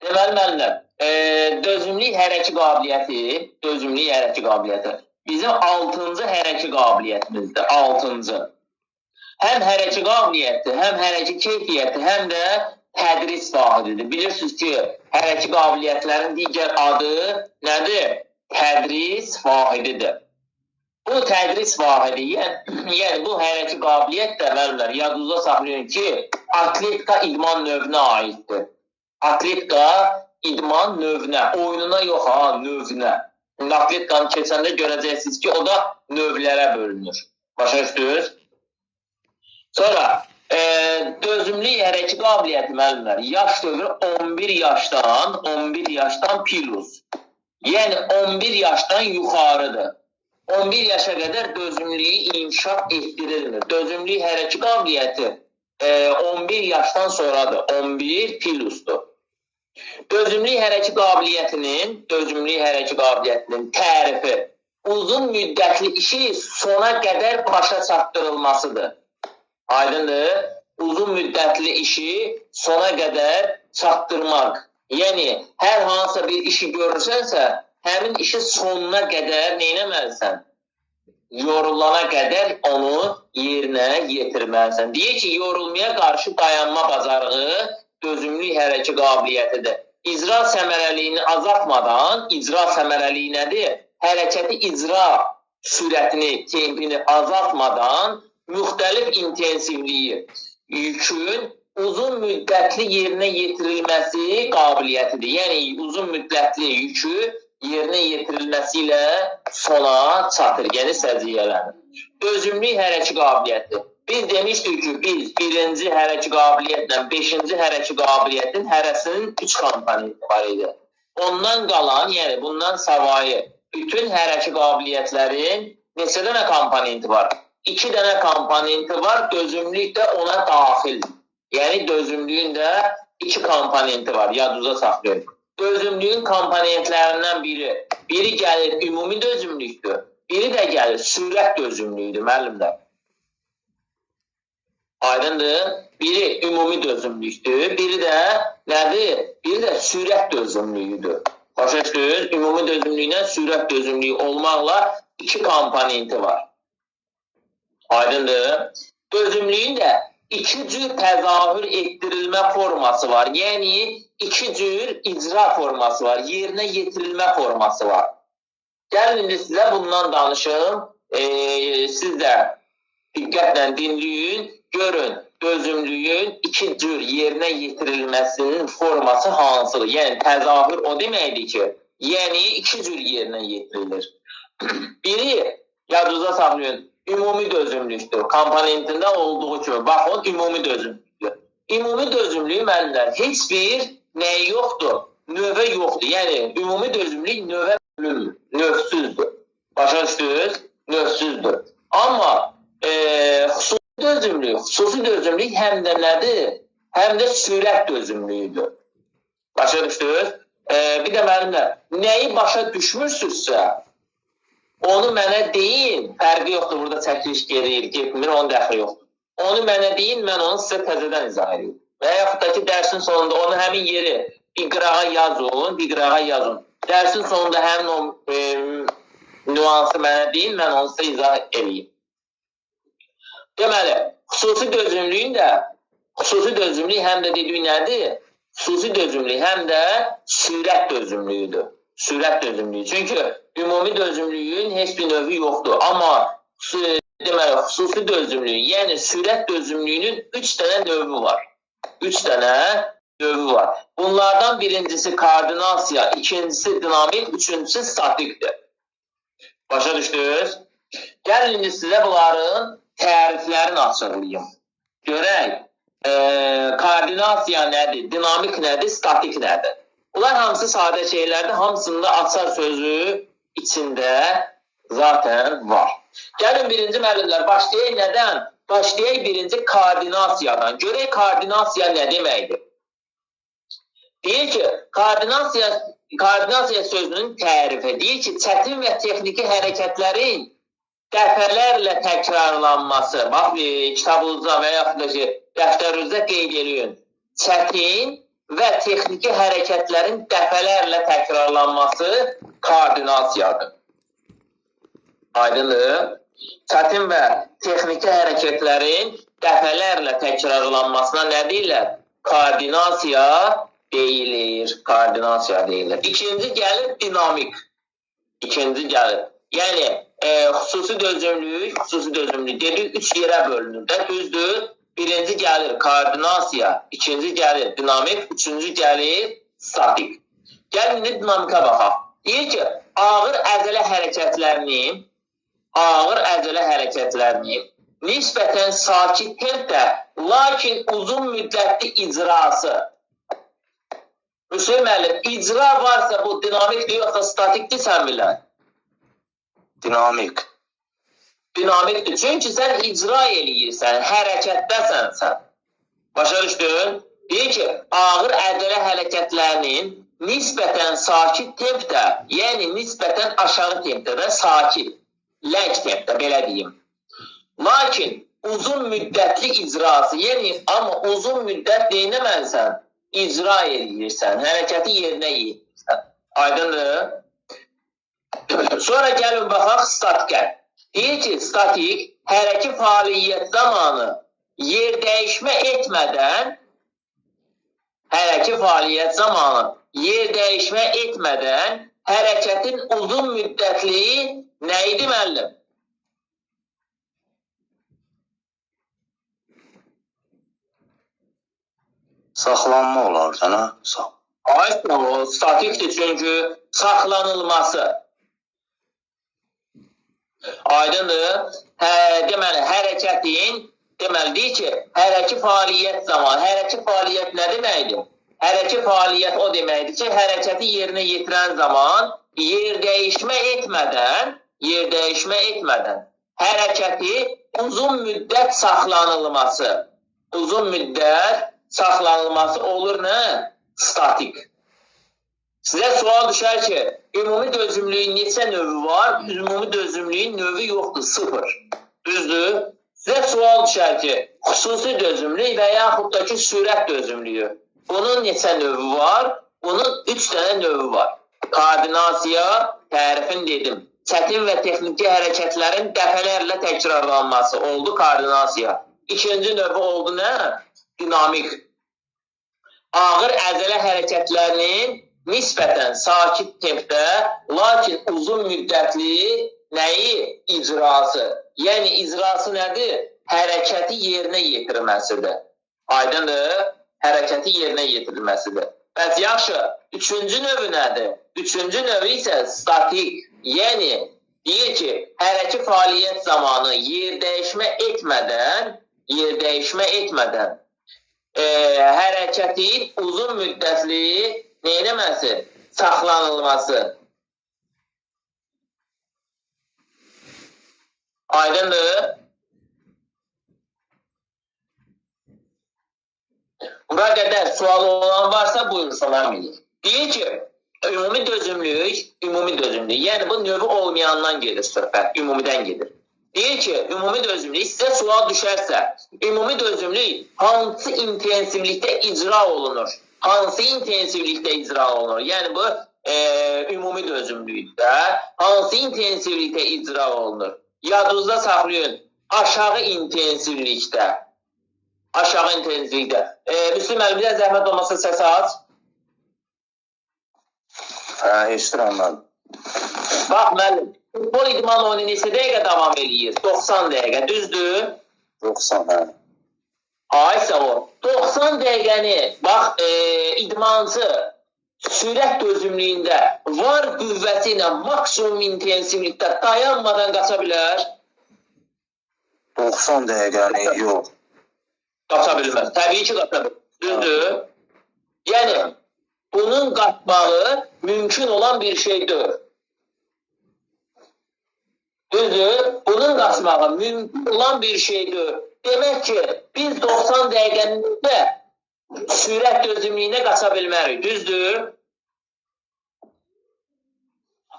Deməli, müəllimlər, dözümlük hərəki qabiliyyəti, dözümlük hərəki qabiliyyəti bizim 6-cı hərəki qabiliyyətimizdir, 6-cı. Həm hərəki qabiliyyəti, həm hərəki keyfiyyəti, həm də tədris vahididir. Bilirsiniz ki, hərəki qabiliyyətlərin digər adı nədir? Tədris vahididir. Bu tədris vahidi, yəni bu hərəki qabiliyyət də, müəllimlər, yadınızda saxlayın ki, atletika idman növünə aiddir. Atletika idman növünə, oyununa yox ha, növünə. İndi atletikanı keçəndə görəcəksiniz ki, o da növlərə bölünür. Başa düşdünüz? Sonra dözümlük hərəki qabiliyyəti, müəllimlər, yaş dövrü 11 yaşdan, 11 yaşdan plus. Yəni 11 yaşdan yuxarıdır. 11 yaşa qədər dözümlüyü inkişaf etdirilmir. Dözümlük hərəki qabiliyyəti 11 yaşdan sonradır. 11 plusdur. Dözümlük hərəki qabiliyyətinin, dözümlük hərəki qabiliyyətinin tərifi uzun müddətli işi sona qədər başa çatdırılmasıdır. Aydındır? Uzun müddətli işi sona qədər çatdırmaq. Yəni, hər hansısa bir işi görürsənsə, həmin işi sonuna qədər nə etməlisən? Yorulana qədər onu yerinə yetirməlisən. Deyir ki, yorulmaya qarşı dayanma bacarığı dözümlük hərəki qabiliyyətidir. İcra səmərəliyini azaltmadan, icra səmərəliyi nədir? Hərəkəti icra sürətini, tempini azaltmadan müxtəlif intensivliyi, yükün uzun müddətli yerinə yetirilməsi qabiliyyətidir. Yəni, uzun müddətli yükü yerinə yetirilməsi ilə sona çatır, yəni səciyyələnir. Dözümlük hərəki qabiliyyəti. Biz demişdik ki, biz birinci hərəki qabiliyyətlə beşinci hərəki qabiliyyətin hərəsinin 3 komponenti var idi. Ondan qalan, yəni bundan savayı bütün hərəki qabiliyyətlərin neçə dənə komponenti var? 2 dənə komponenti var, dözümlük də ona daxil. Yəni dözümlüyün də 2 komponenti var, yadınızda saxlayın. Dözümlüyün komponentlərindən biri gəlir ümumi dözümlükdür, biri də gəlir sürət dözümlüyüdür, müəllimlər. Aydındır? Biri ümumi dözümlükdür, biri də nədir? Biri də sürət dözümlüyüdür. Başa düşdünüz? Ümumi dözümlüklə sürət dözümlüyü olmaqla 2 komponenti var. Aydındır? Dözümlüyün də 2 cür təzahür etdirilmə forması var. Yəni, 2 cür icra forması var, yerinə yetirilmə forması var. Gəlin indi sizə bundan danışım. Siz də diqqətlə dinləyin. Görün, dözümlüyün 2 cür yerinə yetirilməsinin forması hansıdır? Yəni, təzahür o deməkdir ki, yəni 2 cür yerinə yetirilir. Biri, yadınızda saxlayın, ümumi dözümlükdür. Komponentində olduğu kimi, baxın, ümumi dözümlükdür. Ümumi dözümlüyü, müəllimlər, heç bir nəyi yoxdur, növə yoxdur. Yəni, ümumi dözümlük növə bölünmür, növsüzdür. Başa düşdünüz? Növsüzdür. Amma xüsusi dözümlük, xüsusi dözümlük həm də nədir? Həm də sürət dözümlüyüdür. Başa düşdünüz? Bir də müəllimlər, nəyi başa düşmürsünüzsə, onu mənə deyin, fərqi yoxdur, burada çəkiliş gedir, getmir, onun dəxli yoxdur. Onu mənə deyin, mən onu sizə təzədən izah edeyim. Və yaxud da ki, dərsin sonunda onu həmin yeri bir qırağa yazın, bir qırağa yazın. Dərsin sonunda həmin o nüansı mənə deyin, mən onu sizə izah edeyim. Deməli, xüsusi dözümlüyün də, xüsusi dözümlük həm də dediyi nədir? Xüsusi dözümlük həm də sürət dözümlüyüdür. Sürət dözümlüyü. Çünki ümumi dözümlüyün heç bir növü yoxdur. Amma deməli, xüsusi dözümlüyün, yəni sürət dözümlüyünün 3 dənə növü var. 3 dənə növü var. Bunlardan birincisi koordinasiya, ikincisi dinamik, üçüncüsü statikdir. Başa düşdünüz? Gəlin indi sizə bunların təriflərini açıqlayım. Görək, koordinasiya nədir, dinamik nədir, statik nədir? Bunlar hamısı sadə şeylərdir, hamısında açar sözü içində zaten var. Gəlin birinci müəllimlər, başlayaq nədən? Başlayaq birinci koordinasiyadan. Görək koordinasiya nə deməkdir? Deyir ki, koordinasiya sözünün tərifi. Deyir ki, çətin və texniki hərəkətlərin dəfələrlə təkrarlanması. Bax, kitabınızda və yaxud da ki, dəftərinizdə qeyd eləyin. Çətin və texniki hərəkətlərin dəfələrlə təkrarlanması koordinasiyadır. Aydındır? Çətin və texniki hərəkətlərin dəfələrlə təkrarlanmasına nə deyirlər? Koordinasiya deyilir. Koordinasiya deyilir. İkinci gəlir dinamik. İkinci gəlir. Yəni, xüsusi dözümlülük, xüsusi dözümlülük dedik, 3 yerə bölünür də, düzdür? Birinci gəlir koordinasiya, ikinci gəlir dinamik, üçüncü gəlir statik. Gəlin indi dinamika baxaq. Deyir ki, ağır əzələ hərəkətlərinin, ağır əzələ hərəkətlərinin nisbətən sakit tempdə, lakin uzun müddətli icrası. Hüseyn müəllim, icra varsa bu dinamikdir yoxsa statikdir sən bilən? Dinamik. Dinamikdir. Çünki sən icra eləyirsən, hərəkətdəsən sən. Başa düşdün? Deyir ki, ağır əzələ hərəkətlərinin nisbətən sakit tempdə, yəni nisbətən aşağı tempdə də sakit, ləng tempdə, belə deyim. Lakin uzun müddətli icrası, yəni amma uzun müddət neynəməlisən? İcra eləyirsən, hərəkəti yerinə yetirirsən. Aydındır? Sonra gəlin baxaq statikə. Deyir ki, statik hərəki fəaliyyət zamanı yer dəyişmə etmədən, hərəki fəaliyyət zamanı yer dəyişmə etmədən hərəkətin uzun müddətli nə idi müəllim? Saxlanma olar da, nə? Ay, o statikdir çünki saxlanılması. Aydındır? Hə, deməli, hərəkətin, deməli, deyir ki, hərəki fəaliyyət zamanı, hərəki fəaliyyət nə deməkdir? Hərəki fəaliyyət o deməkdir ki, hərəkəti yerinə yetirən zaman yer dəyişmə etmədən, yer dəyişmə etmədən hərəkəti uzun müddət saxlanılması, uzun müddət saxlanılması olur nə? Statik. Sizə sual düşər ki, ümumi dözümlüyün neçə növü var? Ümumi dözümlüyün növü yoxdur, 0. Düzdür? Sizə sual düşər ki, xüsusi dözümlük və yaxud da ki, sürət dözümlüyü. Bunun neçə növü var? Bunun 3 dənə növü var. Koordinasiya, tərifini dedim. Çətin və texniki hərəkətlərin dəfələrlə təkrarlanması oldu koordinasiya. İkinci növü oldu nə? Dinamik. Ağır əzələ hərəkətlərinin nisbətən sakit tempdə, lakin uzun müddətli nəyi? İcrası. Yəni icrası nədir? Hərəkəti yerinə yetirməsidir. Aydındır? Hərəkəti yerinə yetirilməsidir. Bəs yaxşı, üçüncü növü nədir? Üçüncü növü isə statik. Yəni, deyir ki, hərəki fəaliyyət zamanı yer dəyişmə etmədən, yer dəyişmə etmədən hərəkətin uzun müddətli neynəməsi? Saxlanılması. Aydındır? Bura qədər sualı olan varsa buyursun, mən bilir. Deyir ki, ümumi dözümlük, ümumi dözümlük. Yəni bu növü olmayandan gedir söhbət, ümumidən gedir. Deyir ki, ümumi dözümlük sizə sual düşərsə, ümumi dözümlük hansı intensivlikdə icra olunur? Hansı intensivlikdə icra olunur? Yəni bu ümumi dözümlükdə hansı intensivlikdə icra olunur? Yadınızda saxlayın, aşağı intensivlikdə. Aşağı intensivlikdə. Müslüm müəllim, bir də zəhmət olmasa səsi aç. Hə, eşidirəm mən. Bax müəllim, futbol idman oyunu neçə dəqiqə davam eləyir? 90 dəqiqə, düzdür? 90, hə. Ay sağ ol. 90 dəqiqəni, bax, idmançı sürət dözümlüyündə var qüvvəti ilə maksimum intensivlikdə dayanmadan qaça bilər? 90 dəqiqəni yox. Qaça bilməz. Təbii ki, qaça bilməz. Düzdür? Yəni, bunun qaçmağı mümkün olan bir şey deyil. Düzdür? Bunun qaçmağı mümkün olan bir şey deyil. Demək ki, biz 90 dəqiqənin sürət dözümlüyünə qaça bilmərik. Düzdür?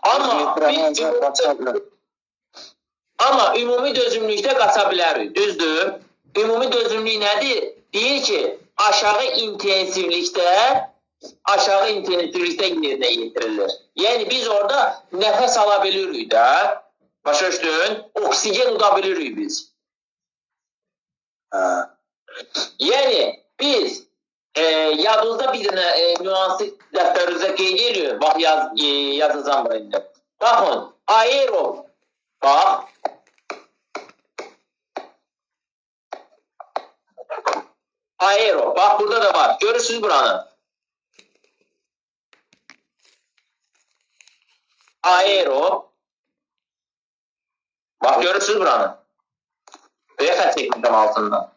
Amma biz amma ümumi dözümlükdə qaça bilərik. Düzdür? Ümumi dözümlük nədir? Deyir ki, Aşağı intensivlikdə yerinə yetirilir. Yəni biz orada nəfəs ala bilirik də. Başa düşdün? Oksigen uda bilirik biz. Hə. Yəni biz yadınızda bir dənə nüansı dəftərinizə qeyd edirik. Bax yazacağam bura indi. Baxın, aerob. Bax. Aerob. Bax burada da var. Görürsünüz buranı. Aerob. Bax görürsünüz buranı. Böyük xətt çəkmişəm altından.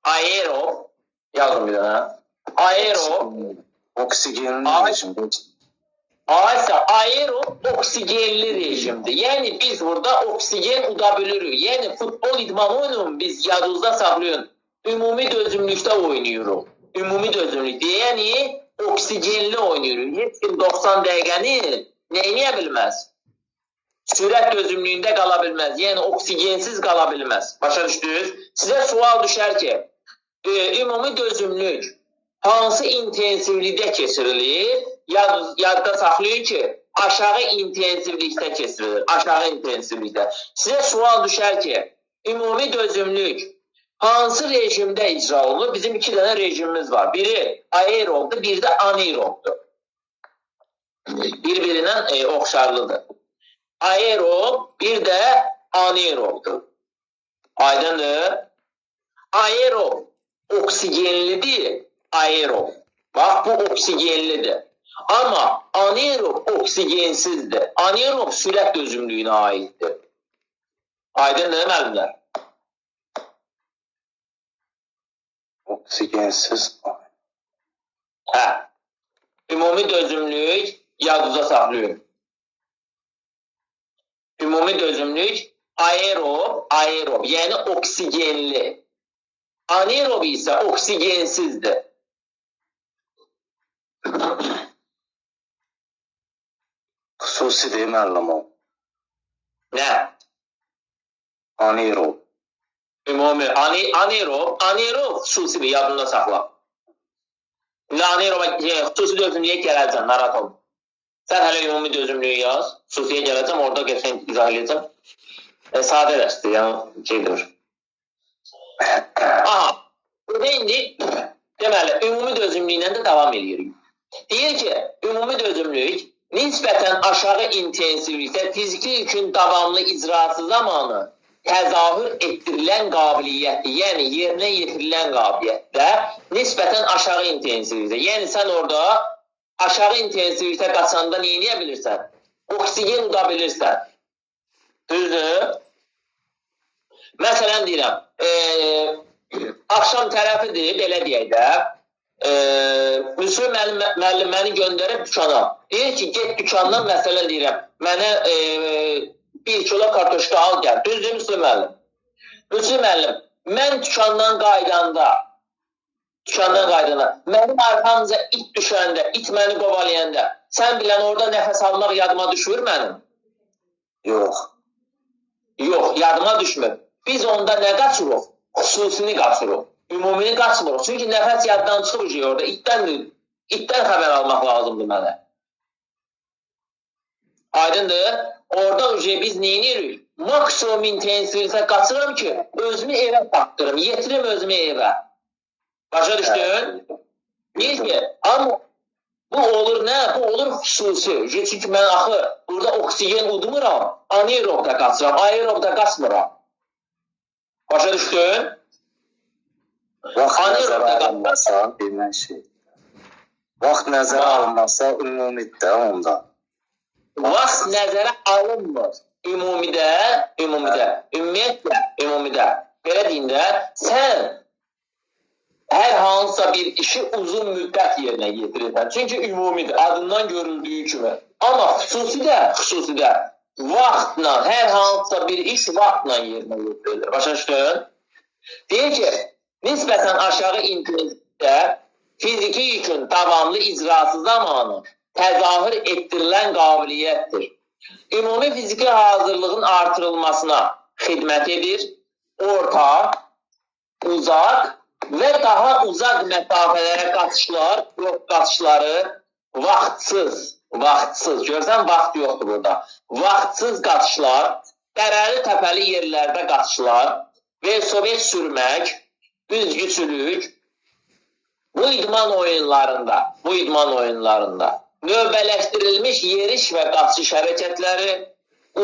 Aerob. Yazın bir dənə. Aerob. Oksigenli rejim. Aerob oksigenli rejimdir. Yəni biz burada oksigen uda bilirik. Yəni futbol idman oyunu biz yadınızda saxlayın. Ümumi dözümlükdə oynayırıq. Ümumi dözümlükdə. Yəni oksigenli oynayırıq. Heç kim 90 dəqiqəni nə eləyə bilməz? Sürət dözümlüyündə qala bilməz. Yəni oksigensiz qala bilməz. Başa düşdünüz? Sizə sual düşər ki, ümumi dözümlük hansı intensivlikdə keçirilir? Yadda saxlayın ki, aşağı intensivlikdə keçirilir. Aşağı intensivlikdə. Sizə sual düşər ki, ümumi dözümlük hansı rejimdə icra olunur? Bizim iki dənə rejimimiz var. Biri aerobdur, biri də anaerobdur. Bir-birindən oxşarlıdır. Aerob, bir də anaerobdur. Aydındır? Aerob oksigenlidir. Aerob. Bax, bu oksigenlidir. Amma anaerob oksigensizdir. Anaerob sürət dözümlüyünə aiddir. Aydındır, müəllimlər? Oksigensiz. Hə. Ümumi dözümlük yadınızda saxlayın. Ümumi dözümlük aerob, yəni oksigenli. Anaerob isə oksigensizdir. Xüsusi deyil müəllim o. Nə? Anaerob. Ümumi, anaerob xüsusidir, yadında saxla. Anaeroba, xüsusi dözümlüyə gələcəm, narahat olma. Sən hələ ümumi dözümlüyü yaz, xüsusiyə gələcəm, orada qəşəng izah edəcəm. Sadə dərsdir, yəni şeydir. Aha, burada indi, deməli, ümumi dözümlüklə də davam edirik. Deyir ki, ümumi dözümlük nisbətən aşağı intensivlikdə fiziki yükün davamlı icrası zamanı təzahür etdirilən qabiliyyətdir. Yəni, yerinə yetirilən qabiliyyətdə nisbətən aşağı intensivlikdə. Yəni, sən orada aşağı intensivlikdə qaçanda nə edə bilirsən? Oksigen uda bilirsən. Düzdür? Məsələn deyirəm, axşam tərəfidir, belə deyək də, Müslüm müəllim məni göndərib dükana. Deyir ki, get dükandan, məsələn deyirəm, mənə 1 kilo kartoşka al gəl. Düzdür, Müslüm müəllim? Müslüm müəllim, mən dükandan qayıdanda, mənim arxamca it düşəndə, it məni qovalayanda, sən bilən orada nəfəs almaq yadıma düşür mənim? Yox. Yox, yadıma düşmür. Biz onda nə qaçırıq? Xüsusini qaçırıq. Ümumini qaçmırıq. Çünki nəfəs yaddan çıxır orada. İtdən xəbər almaq lazımdır mənə. Aydındır? Orada biz nə edirik? Maksimum intensivlikə qaçıram ki, özümü evə çatdırım, yetirim özümü evə. Başa düşdün? Deyir ki, amma bu olur nə? Bu olur xüsusi. Çünki mən axı burada oksigen udmuram, anaerobda qaçıram, aerobda qaçmıram. Başa düşdün? Vaxt nəzərə alınmasa, deyilən şey. Vaxt nəzərə alınmasa, ümumidə onda. Vaxt nəzərə alınmır. Ümumidə, ümumiyyətlə, ümumidə. Belə deyim də, sən hər hansısa bir işi uzun müddət yerinə yetirirsən. Çünki ümumidir, adından görüldüyü kimi. Amma xüsusidə vaxtla, hər hansısa bir iş vaxtla yerinə yetirilir. Başa düşdün? Deyir ki, nisbətən aşağı intensivlikdə fiziki yükün davamlı icrası zamanı təzahür etdirilən qabiliyyətdir. Ümumi fiziki hazırlığın artırılmasına xidmət edir. Orta, Uzaq və daha uzaq məsafələrə qaçışlar, qaçışları vaxtsız, vaxtsız, görsən vaxt yoxdur burada. Vaxtsız qaçışlar, dərəli təpəli yerlərdə qaçışlar, velosiped sürmək, üzgüçülük, bu idman oyunlarında, növbələşdirilmiş yeriş və qaçış hərəkətləri,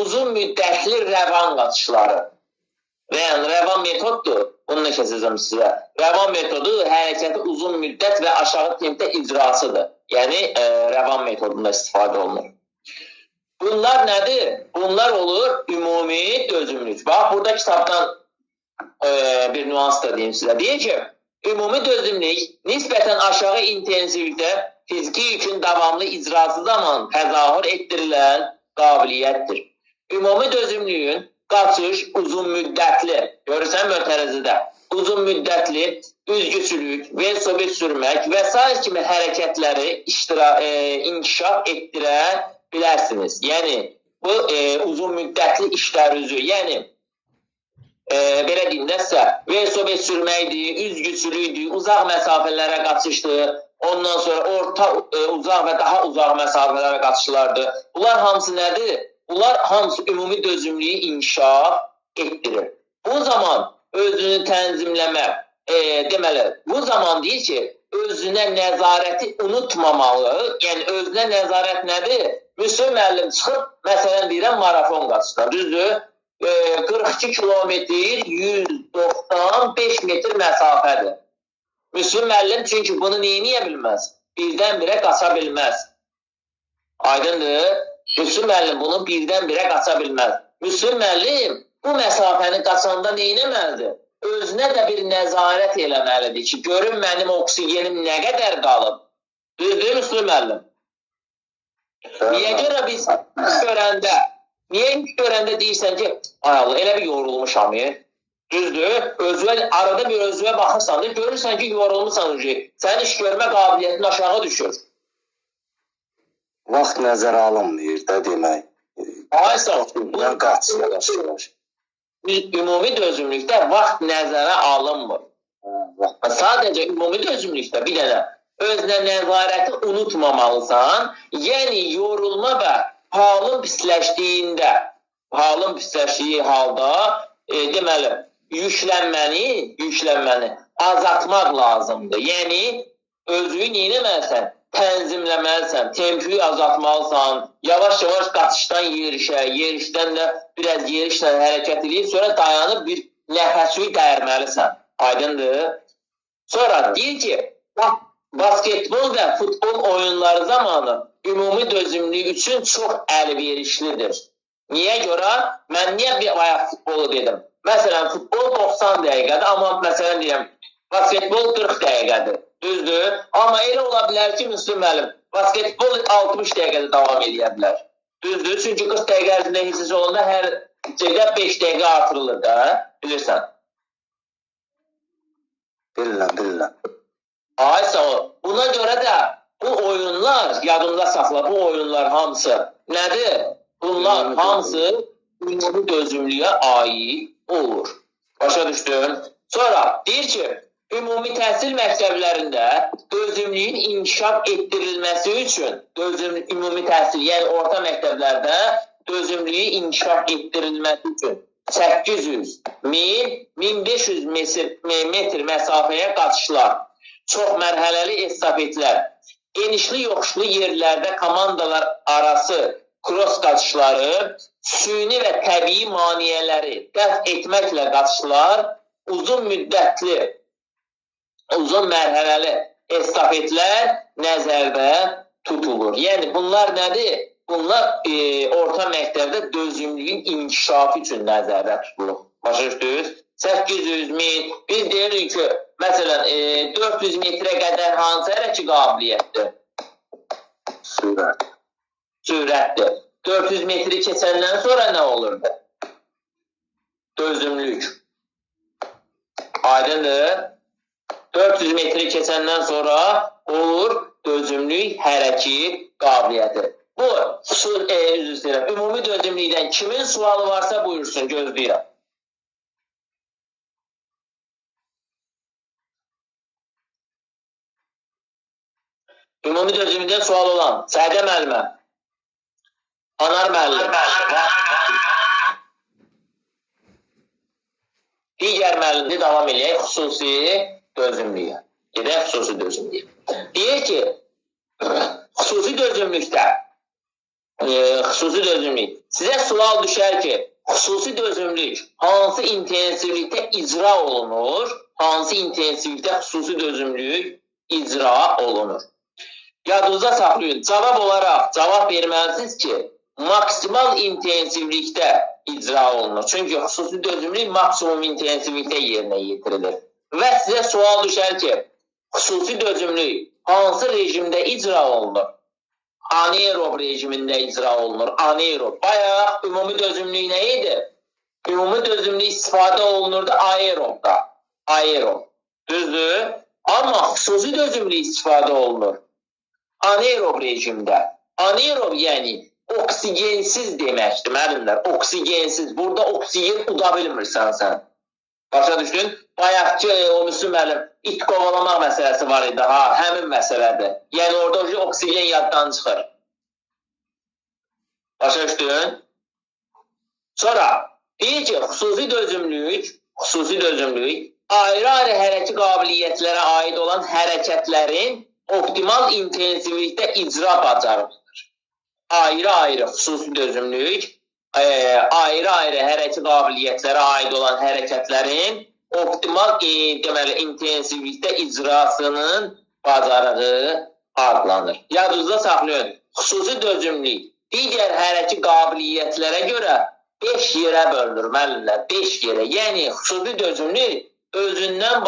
uzun müddətli rəvan qaçışları. Yəni, rəvan metoddur, bunu nə keçəcəm sizə. Rəvan metodu hərəkəti uzun müddət və aşağı tempdə icrasıdır. Yəni, rəvan metodunda istifadə olunur. Bunlar nədir? Bunlar olur ümumi dözümlük. Bax, burada kitabdan bir nüans da deyim sizə. Deyir ki, ümumi dözümlük nisbətən aşağı intensivlikdə fiziki yükün davamlı icrası zaman təzahür etdirilən qabiliyyətdir. Ümumi dözümlüyün qaçış uzun müddətli, görürsən mötərizədə, uzun müddətli üzgüçülük, velosiped sürmək və sair kimi hərəkətləri inkişaf etdirə bilərsiniz. Yəni, bu uzun müddətli işlər üzü, yəni, belə deyim də sizə, velosiped sürməkdir, üzgüçülükdür, uzaq məsafələrə qaçışdır, ondan sonra orta, uzaq və daha uzaq məsafələrə qaçışlardır. Bunlar hamısı nədir? Bunlar hamısı ümumi dözümlüyü inkişaf etdirir. Bu zaman özünü tənzimləmə, deməli, bu zaman deyir ki, özünə nəzarəti unutmamalı, yəni özünə nəzarət nədir? Müslüm müəllim çıxıb, məsələn deyirəm, marafon qaçışına, düzdür? 42 kilometr 195 metr məsafədir. Müslüm müəllim çünki bunu neyniyə bilməz? Birdən-birə qaça bilməz. Aydındır? Müslüm müəllim bunu birdən-birə qaça bilməz. Müslüm müəllim bu məsafəni qaçanda neynəməlidir? Özünə də bir nəzarət eləməlidir ki, görün mənim oksigenim nə qədər qalıb. Düzdür Müslüm müəllim? Niyə görə biz görəndə, niyə görəndə deyirsən ki, ay Allah, elə bir yorulmuşam, düzdür? Özünə, arada bir özünə baxırsan, görürsən ki, yorulmuşsan, sənin iş görmə qabiliyyətin aşağı düşür. Vaxt nəzərə alınmır da demək. Ay sağ ol. Ümumi dözümlükdə vaxt nəzərə alınmır. Sadəcə ümumi dözümlükdə bir dənə özünə nəzarəti unutmamalısan. Yəni yorulma və halın pisləşdiyində, halın pisləşdiyi halda deməli yüklənməni azaltmaq lazımdır. Yəni özünü neynəməlisən? Tənzimləməlisən, tempoyu azaltmalısan, yavaş-yavaş qaçışdan yerişə, yerişdən də biraz yerişlə hərəkət edib, sonra dayanıb bir nəfəsi dərməlisən. Aydındır? Sonra deyir ki, basketbol və futbol oyunları zamanı ümumi dözümlük üçün çox əlverişlidir. Niyə görə? Mən niyə bir ayaq futbolu dedim? Məsələn, futbol 90 dəqiqədir, amma məsələn deyirəm, basketbol 40 dəqiqədir. Düzdür? Amma elə ola bilər ki, Müslüm müəllim, basketbol 60 dəqiqədə davam eləyə bilər. Düzdür? Çünki 40 dəqiqə ərzində hissəsi olanda hər şeydə 5 dəqiqə artırılır da, bilirsən. Bilirəm, bilirəm. Ay sağ ol. Buna görə də bu oyunlar, yadında saxla, bu oyunlar hamısı nədir? Bunlar hamısı ümumi dözümlüyə aid olur. Başa düşdün? Sonra deyir ki, ümumi təhsil məktəblərində dözümlüyün inkişaf etdirilməsi üçün ümumi təhsil, yəni orta məktəblərdə dözümlüyü inkişaf etdirilməsi üçün 800, 1000, 1500 metr məsafəyə qaçışlar, çox mərhələli estafetlər, enişli yoxuşlu yerlərdə komandalar arası kross qaçışları, süni və təbii maneələri dəf etməklə qaçışlar, uzun müddətli, uzun mərhələli estafetlər nəzərdə tutulur. Yəni, bunlar nədir? Bunlar orta məktəbdə dözümlüyün inkişafı üçün nəzərdə tutulur. Başa düşdünüz? 800, 1000, biz deyirik ki, məsələn, 400 metrə qədər hansı hərəkət qabiliyyətdir? Sürət. Sürətdir. 400 metri keçəndən sonra nə olurdu? Dözümlük. Aydındır. 400 metri keçəndən sonra olur dözümlük hərəkət qabiliyyəti. Bu, üzr istəyirəm, ümumi dözümlükdən kimin sualı varsa buyursun, gözləyirəm. Ümumi dözümlükdən sual olan Sədə müəllimə, Anar müəllim, digər müəllimdə davam eləyək xüsusi dözümlüyə. Gedək xüsusi dözümlüyə. Deyir ki, xüsusi dözümlükdə, xüsusi dözümlük, sizə sual düşər ki, xüsusi dözümlük hansı intensivlikdə icra olunur? Hansı intensivlikdə xüsusi dözümlük icra olunur? Yadınızda saxlayın. Cavab olaraq cavab verməlisiniz ki, maksimal intensivlikdə icra olunur. Çünki xüsusi dözümlük maksimum intensivlikdə yerinə yetirilir. Və sizə sual düşər ki, xüsusi dözümlük hansı rejimdə icra olunur? Anaerob rejimində icra olunur. Anaerob. Bayaq ümumi dözümlük nə idi? Ümumi dözümlük istifadə olunurdu aerobda. Aerob. Düzdür? Amma xüsusi dözümlük istifadə olunur anaerob rejimdə. Anaerob yəni oksigensiz deməkdir, müəllimlər. Oksigensiz. Burada oksigen uda bilmirsən sən. Başa düşdün? Bayaqki o Müslüm müəllim it kovalamaq məsələsi var idi. Ha, həmin məsələdir. Yəni orada oksigen yaddan çıxır. Başa düşdün? Sonra deyir ki, xüsusi dözümlük ayrı-ayrı hərəki qabiliyyətlərə aid olan hərəkətlərin optimal intensivlikdə icra bacarığıdır. Ayrı-ayrı xüsusi dözümlük, ayrı-ayrı hərəki qabiliyyətlərə aid olan hərəkətlərin optimal deməli, intensivlikdə icrasının bacarığı adlanır. Yadınızda saxlayın, xüsusi dözümlük digər hərəki qabiliyyətlərə görə 5 yerə bölünür, müəllimlər, 5 yerə. Yəni, xüsusi dözümlük özündən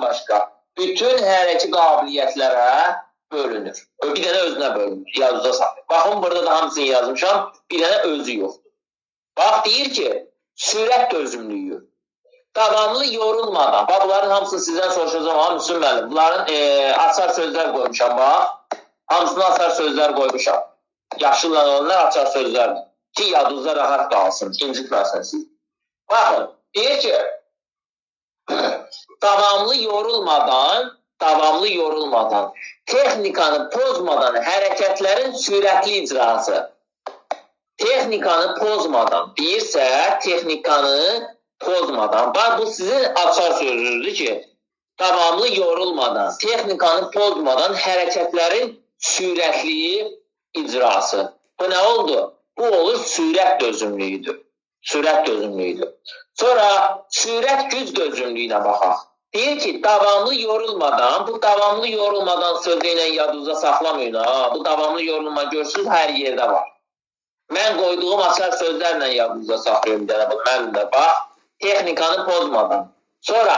başqa bütün hərəki qabiliyyətlərə bölünür. Bir dənə özünə bölünür, yadınızda saxlayın. Baxın, burada da hamısını yazmışam, bir dənə özü yoxdur. Bax, deyir ki, sürət dözümlüyü. Davamlı yorulmadan, bax, bunların hamısını sizdən soruşacağım, ha, Müslüm müəllim, bunların açar sözlər qoymuşam, bax, hamısını açar sözlər qoymuşam. Yaşılla olanlar açar sözlərdir ki, yadınızda rahat qalsın, incitməsin siz. Baxın, deyir ki, davamlı yorulmadan, texnikanı pozmadan hərəkətlərin sürətli icrası. Texnikanı pozmadan, deyirsə, texnikanı pozmadan. Bax, bu sizin açar sözünüzdür ki, davamlı yorulmadan, texnikanı pozmadan hərəkətlərin sürətli icrası. Bu nə oldu? Bu olur sürət dözümlüyüdür. Sürət dözümlüyüdür. Sonra sürət güc dözümlüyünə baxaq. Deyir ki, davamlı yorulmadan, bu davamlı yorulmadan sözü ilə yadınızda saxlamayın. Ha. Bu davamlı yorulma görürsünüz, hər yerdə var. Mən qoyduğum açar sözlərlə yadınızda saxlayıram. Müəllim də bax, texnikanı pozmadan. Sonra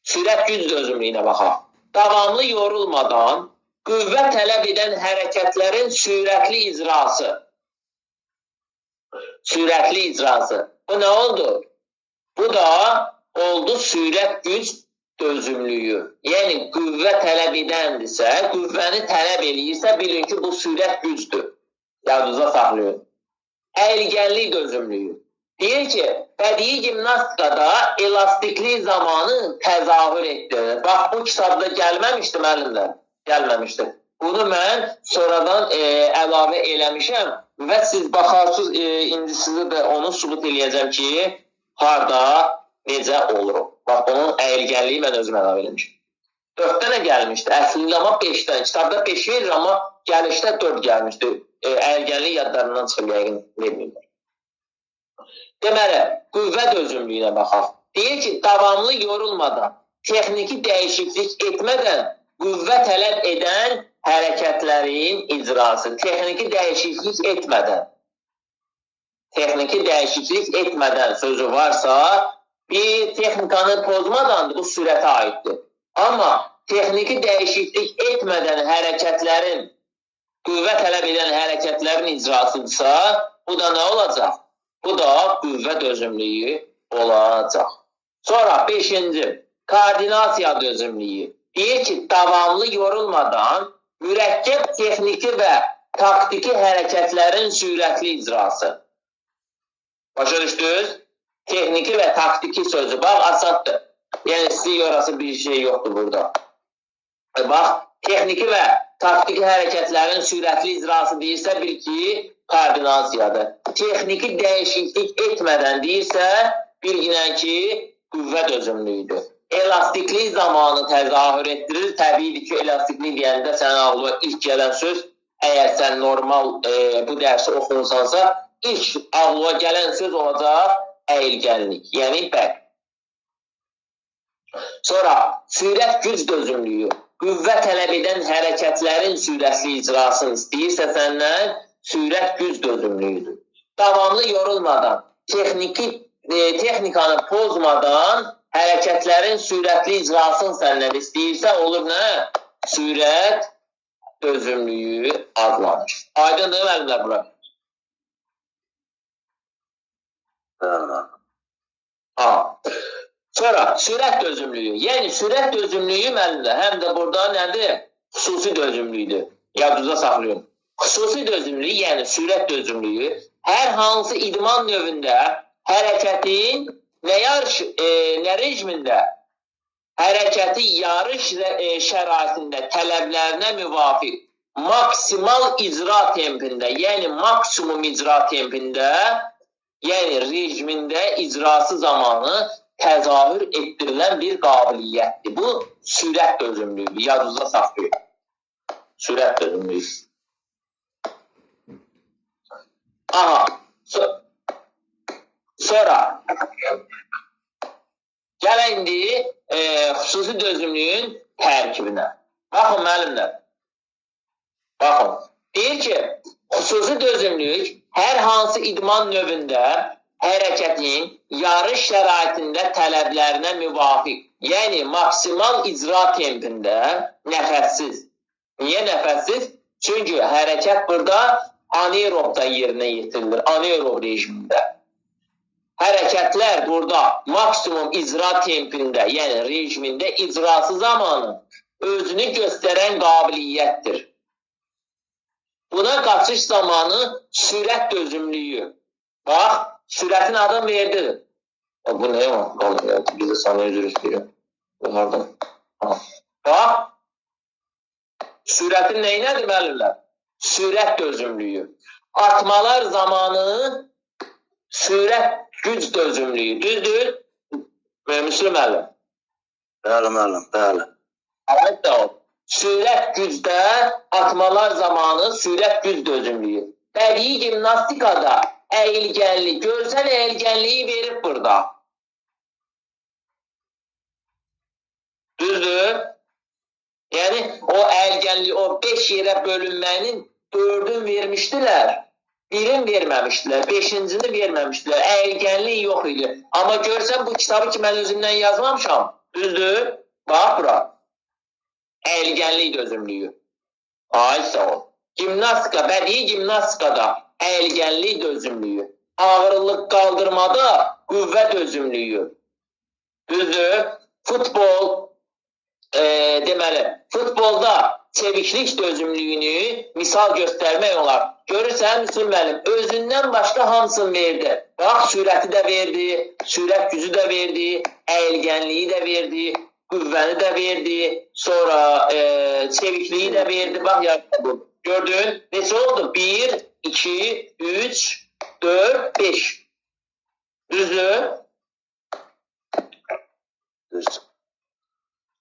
sürət güc dözümlüyünə baxaq. Davamlı yorulmadan qüvvə tələb edən hərəkətlərin sürətli icrası. Sürətli icrası. Bu nə oldu? Bu da oldu sürət güc dözümlüyü. Yəni, qüvvə tələb edəndirsə, qüvvəni tələb eləyirsə, bilin ki, bu sürət gücdür. Yadınızda saxlayın. Əyilgənlik dözümlüyü. Deyir ki, bədii gimnastikada elastiklik zamanı təzahür etdirir. Bax, bu kitabda gəlməmişdi müəllimlər. Gəlməmişdi. Bunu mən sonradan əlavə eləmişəm və siz baxarsınız, indi sizə də onu sübut eləyəcəm ki, harda, necə olur o. Bax, onun əyilgənliyi mən özüm əlavə eləmişim. 4 dənə gəlmişdi. Əslində amma 5 dənə. Kitabda 5 verir, amma gəlişdə 4 gəlmişdi. Əyilgənlik yadlarından çıxır, yəqin verməyirlər. Deməli, qüvvə dözümlüyünə baxaq. Deyir ki, davamlı yorulmadan, texniki dəyişiklik etmədən qüvvə tələb edən hərəkətlərin icrası. Texniki dəyişiklik etmədən. Texniki dəyişiklik etmədən sözü varsa, bir texnikanı pozmadan bu sürətə aiddir. Amma texniki dəyişiklik etmədən hərəkətlərin, qüvvə tələb edən hərəkətlərin icrasıdırsa, bu da nə olacaq? Bu da qüvvə dözümlüyü olacaq. Sonra 5-ci, koordinasiya dözümlüyü. Deyir ki, davamlı yorulmadan mürəkkəb texniki və taktiki hərəkətlərin sürətli icrası. Başa düşdünüz? Texniki və taktiki sözü. Bax, asandır. Yəni, sizi yorası bir şey yoxdur burada. Bax, Texniki və taktiki hərəkətlərin sürətli icrası deyirsə, bil ki, koordinasiyadır. Texniki dəyişiklik etmədən deyirsə, bilginən ki, qüvvə dözümlüyüdür. Elastiklik zamanı təzahür etdirir. Təbiidir ki, elastiklik deyəndə sənin ağlına ilk gələn söz, əgər sən normal bu dərsi oxunsansa, ilk ağlına gələn söz olacaq əyilgənlik, yəni bəq. Sonra sürət güc dözümlüyü, qüvvə tələb edən hərəkətlərin sürətli icrasını istəyirsə səndən, sürət güc dözümlüyüdür. Davamlı yorulmadan, texnikanı pozmadan hərəkətlərin sürətli icrasını səndən istəyirsə, olur nə? Sürət dözümlüyü adlanır. Aydındır müəllimlər bura? Bəli. Ha. Sonra sürət dözümlüyü. Yəni sürət dözümlüyü müəllimlər həm də burada nədir? Xüsusi dözümlüyüdür. Yadınızda saxlayın. Xüsusi dözümlüyü, yəni sürət dözümlüyü hər hansı idman növündə hərəkətin nə yarış, nə rejimində, hərəkəti yarış şəraitində tələblərinə müvafiq maksimal icra tempində, yəni maksimum icra tempində, yəni rejimində icrası zamanı təzahür etdirilən bir qabiliyyətdir. Bu, sürət dözümlüyüdür. Yadınızda saxlayın. Sürət dözümlüyü. Aha. Sonra gəl indi xüsusi dözümlüyün tərkibinə. Baxın, müəllimlər. Baxın. Deyir ki, xüsusi dözümlük hər hansı idman növündə hərəkətin yarış şəraitində tələblərinə müvafiq, yəni maksimal icra tempində nəfəssiz. Niyə nəfəssiz? Çünki hərəkət burada anaerobda yerinə yetirilir, anaerob rejimində. Hərəkətlər burada maksimum icra tempində, yəni rejimində icrası zamanı özünü göstərən qabiliyyətdir. Buna qaçış zamanı sürət dözümlüyü. Bax, sürətin adını verdi. Bu nə var? Bizə sana üzr istəyirəm. Bu hardan? Bax, sürətin neyinədir müəllimlər? Sürət dözümlüyü. Atmalar zamanı sürət güc dözümlüyü. Düzdür? Müslüm müəllim. Bəli, müəllim, bəli. Əlbəttə o. Sürət gücdə atmalar zamanı sürət güc dözümlüyü. Bədii gimnastikada əyilgənlik, görsəl əyilgənliyi verib burada. Düzdür? Yəni, o əyilgənlik, o 5 yerə bölünmənin 4-ünü vermişdilər, 1-ini verməmişdilər, 5-incini verməmişdilər, əyilgənlik yox idi. Amma görsən, bu kitabı ki, mən özümdən yazmamışam, düzdür? Bax bura. Əyilgənlik dözümlüyü. Ay, sağ ol. Gimnastika, bədii gimnastikada əyilgənlik dözümlüyü, ağırlıq qaldırmada qüvvə dözümlüyü. Düzdür? Futbol, deməli, futbolda çeviklik dözümlüyünü misal göstərmək olar. Görürsən, Müslüm müəllim, özündən başqa hamısını verdi. Bax, sürəti də verdi, sürət gücü də verdi, əyilgənliyi də verdi, qüvvəni də verdi, sonra çevikliyi də verdi. Bax, bu. Gördün? Neçə oldu? 1, 2, 3, 4, 5. Düzdür? Düzdür.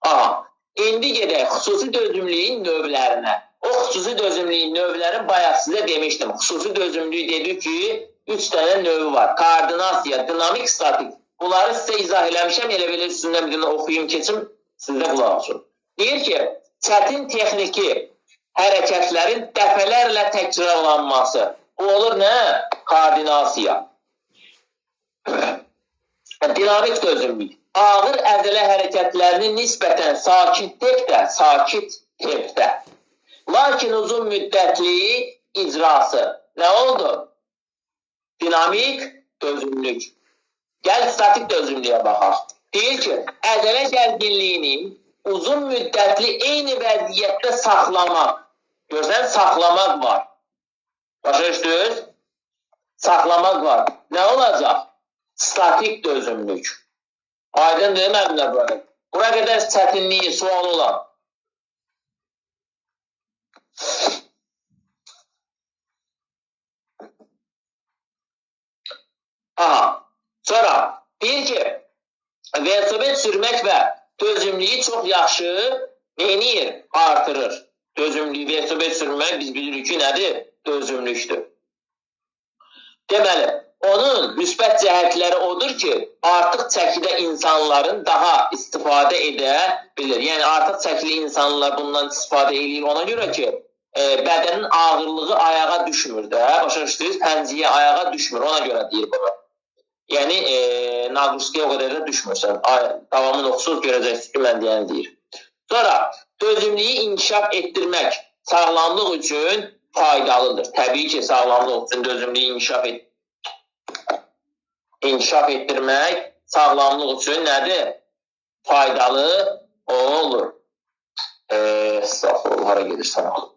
Aha. İndi gedək xüsusi dözümlüyün növlərinə. O xüsusi dözümlüyün növlərini bayaq sizə demişdim. Xüsusi dözümlüyü dedi ki, 3 dənə növü var. Koordinasiya, dinamik, statik. Bunları sizə izah eləmişəm. Elə belə üstündən bir dənə oxuyum, keçim, sizdə qulaq asın. Deyir ki, çətin texniki hərəkətlərin dəfələrlə təkrarlanması. Bu olur nə? Koordinasiya. Dinamik dözümlük. Ağır əzələ hərəkətlərini nisbətən sakit tempdə, lakin uzun müddətli icrası. Nə oldu? Dinamik dözümlük. Gəl statik dözümlüyə baxaq. Deyir ki, əzələ gərginliyini uzun müddətli eyni vəziyyətdə saxlamaq. Görsən, saxlamaq var. Başa düşdünüz? Saxlamaq var. Nə olacaq? Statik dözümlük. Aydın deyil, müəllimlər burada. Bura qədər çətinliyi, sualı olan. Deyir ki, velosiped sürmək və dözümlüyü çox yaxşı neynir? Artırır. Dözümlüyü, velosiped sürmək biz bilirik ki, nədir? Dözümlükdür. Deməli, onun müsbət cəhətləri odur ki, artıq çəkidə insanların daha istifadə edə bilir. Yəni, artıq çəkili insanlar bundan istifadə edir ona görə ki, bədənin ağırlığı ayağa düşmür də. Başa düşdünüz? Pəncəyə ayağa düşmür. Ona görə deyir bunu. Yəni, naqruskiyə o qədər də düşmürsən. Davamını oxusuz, görəcəksiniz ki, mən deyəni deyir. Sonra, dözümlüyü inkişaf etdirmək sağlamlıq üçün faydalıdır. Təbii ki, sağlamlıq üçün dözümlüyü inkişaf etdirmək sağlamlıq üçün nədir? Faydalı olur. Estağfurullah, hara gedirsən oxu.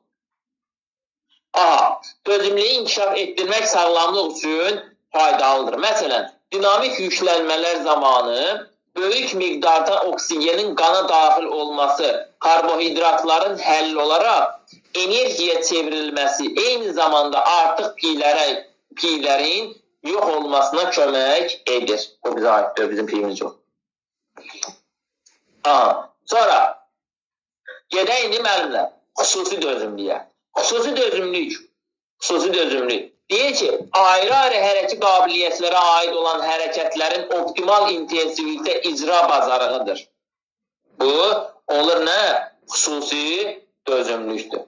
Aha, dözümlüyü inkişaf etdirmək sağlamlıq üçün faydalıdır. Məsələn, dinamik yüklənmələr zamanı böyük miqdarda oksigenin qana daxil olması, karbohidratların həll olaraq energiya çevrilməsi, eyni zamanda artıq piylərin yox olmasına kömək edir. Bu bizə aiddir, bizim piyimiz yox. Aha, sonra gedək indi müəllimlər, xüsusi dözümlüyə. Xüsusi dözümlük, xüsusi dözümlük. Deyir ki, ayrı-ayrı hərəki qabiliyyətlərə aid olan hərəkətlərin optimal intensivlikdə icra bacarığıdır. Bu, olur nə? Xüsusi dözümlükdür.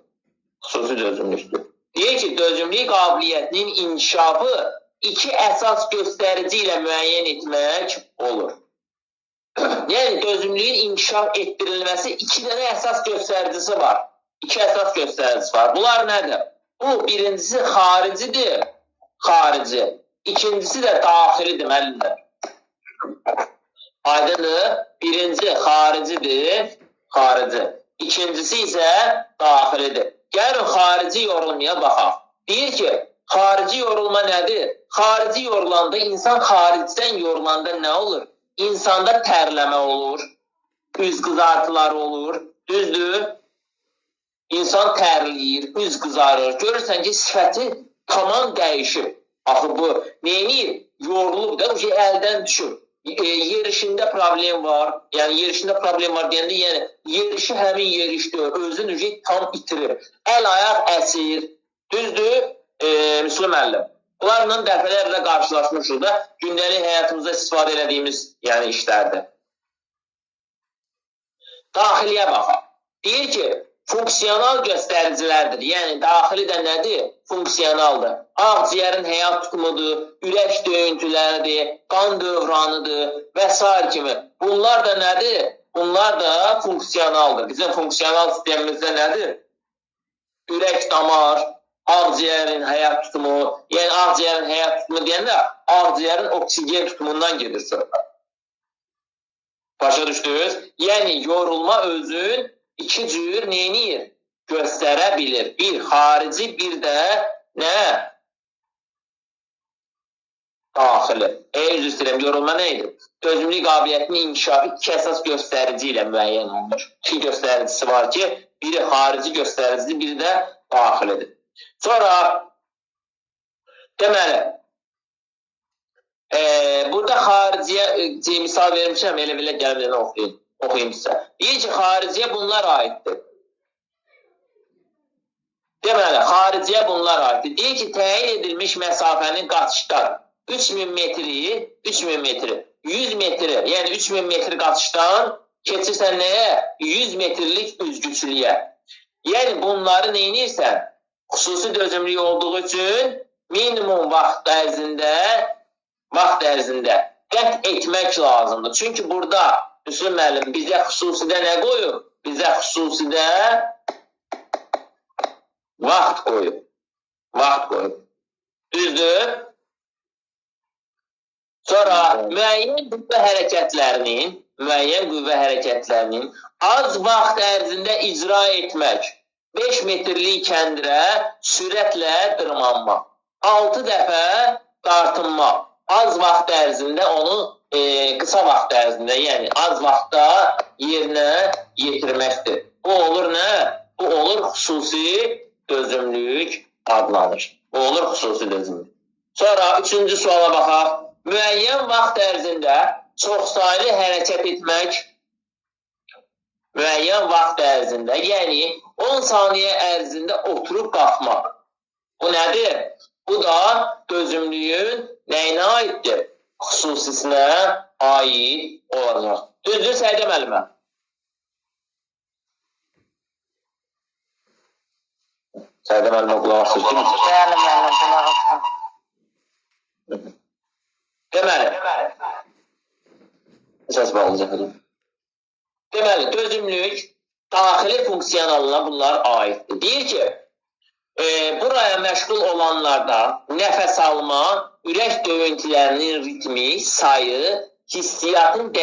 Xüsusi dözümlükdür. Deyir ki, dözümlük qabiliyyətinin inkişafı iki əsas göstərici ilə müəyyən etmək olur. Yəni, dözümlüyün inkişaf etdirilməsi iki dənə əsas göstəricisi var. İki əsas göstəricisi var. Bunlar nədir? Bu, birincisi xaricidir, xarici. İkincisi də daxilidir, müəllimlər. Aydındır? Birinci xaricidir, xarici. İkincisi isə daxilidir. Gəlin, xarici yorulmaya baxaq. Deyir ki, xarici yorulma nədir? Xarici yorulanda, insan xaricdən yorulanda nə olur? İnsanda tərləmə olur, üz qızartıları olur, düzdür? İnsan tərləyir, üz qızarır. Görürsən ki, sifəti tamam dəyişib. Axı bu, neyini? Yorulub da, o şey əldən düşür. Yerişində problem var. Yəni, yerişində problem var deyəndə, yəni, yerişi həmin yerişdir. Özünü tam itirir. Əl, ayaq əsir. Düzdür, Müslüm müəllim. Bunlarla dəfələrlə qarşılaşmışıq da, gündəlik həyatımızda istifadə elədiyimiz yəni, işlərdir. Daxiliyə baxaq. Deyir ki, funksional göstəricilərdir. Yəni, daxili də nədir? Funksionaldır. Ağciyərin həyat tutumudur, ürək döyüntüləridir, qan dövranıdır və s. kimi. Bunlar da nədir? Bunlar da funksionaldır. Bizim funksional sistemimizdə nədir? Ürək damar, ağciyərin həyat tutumu, yəni ağciyərin həyat tutumu deyəndə ağciyərin oksigen tutumundan gedir söhbət. Başa düşdünüz? Yəni, yorulma özün iki cür neyniyir? Göstərə bilir. Bir xarici, bir də nə? Daxili. Üzr istəyirəm, yorulma nə idi? Dözümlük qabiliyyətinin inkişafı iki əsas göstərici ilə müəyyən olunur. İki göstəricisi var ki, biri xarici göstəricisi, biri də daxilidir. Sonra, deməli, burada xariciyə misal vermişəm, elə belə gəlib oxuyun. Oxuyayım sizə. Deyir ki, xariciyə bunlar aiddir. Deməli, xariciyə bunlar aiddir. Deyir ki, təyin edilmiş məsafənin qaçışdan 3000 metri, 3000 metri, 100 metri, yəni 3000 metr qaçışdan keçirsən nəyə? 100 metrlik üzgüçülüyə. Yəni, bunları neynirsən? Xüsusi dözümlük olduğu üçün minimum vaxt ərzində qət etmək lazımdır. Çünki burada Müslüm müəllim bizə xüsusidə nə qoyub? Bizə xüsusidə vaxt qoyub. Vaxt qoyub. Düzdür? Sonra müəyyən qüvvə hərəkətlərinin, az vaxt ərzində icra etmək, 5 metrlik kəndirə sürətlə dırmanmaq, 6 dəfə dartınmaq, az vaxt ərzində onu qısa vaxt ərzində, yəni az vaxtda yerinə yetirməkdir. Bu olur nə? Bu olur xüsusi dözümlük adlanır. Bu olur xüsusi dözümlük. Sonra üçüncü suala baxaq. Müəyyən vaxt ərzində çoxsaylı hərəkət etmək, müəyyən vaxt ərzində, yəni 10 saniyə ərzində oturub qalxmaq. Bu nədir? Bu da dözümlüyün nəyinə aiddir? Xüsusisinə aid olacaq. Düzdür, Səidə müəllimə? Səidə müəllimə qulaq asır. Bəli, müəllim, qulaq asıram. Deməli, səs bağlayacaq. Deməli, dözümlük daxili funksionalına bunlar aiddir. Deyir ki, buraya məşğul olanlarda nəfəs alma, ürək döyüntülərinin ritmi, sayı, hissiyatın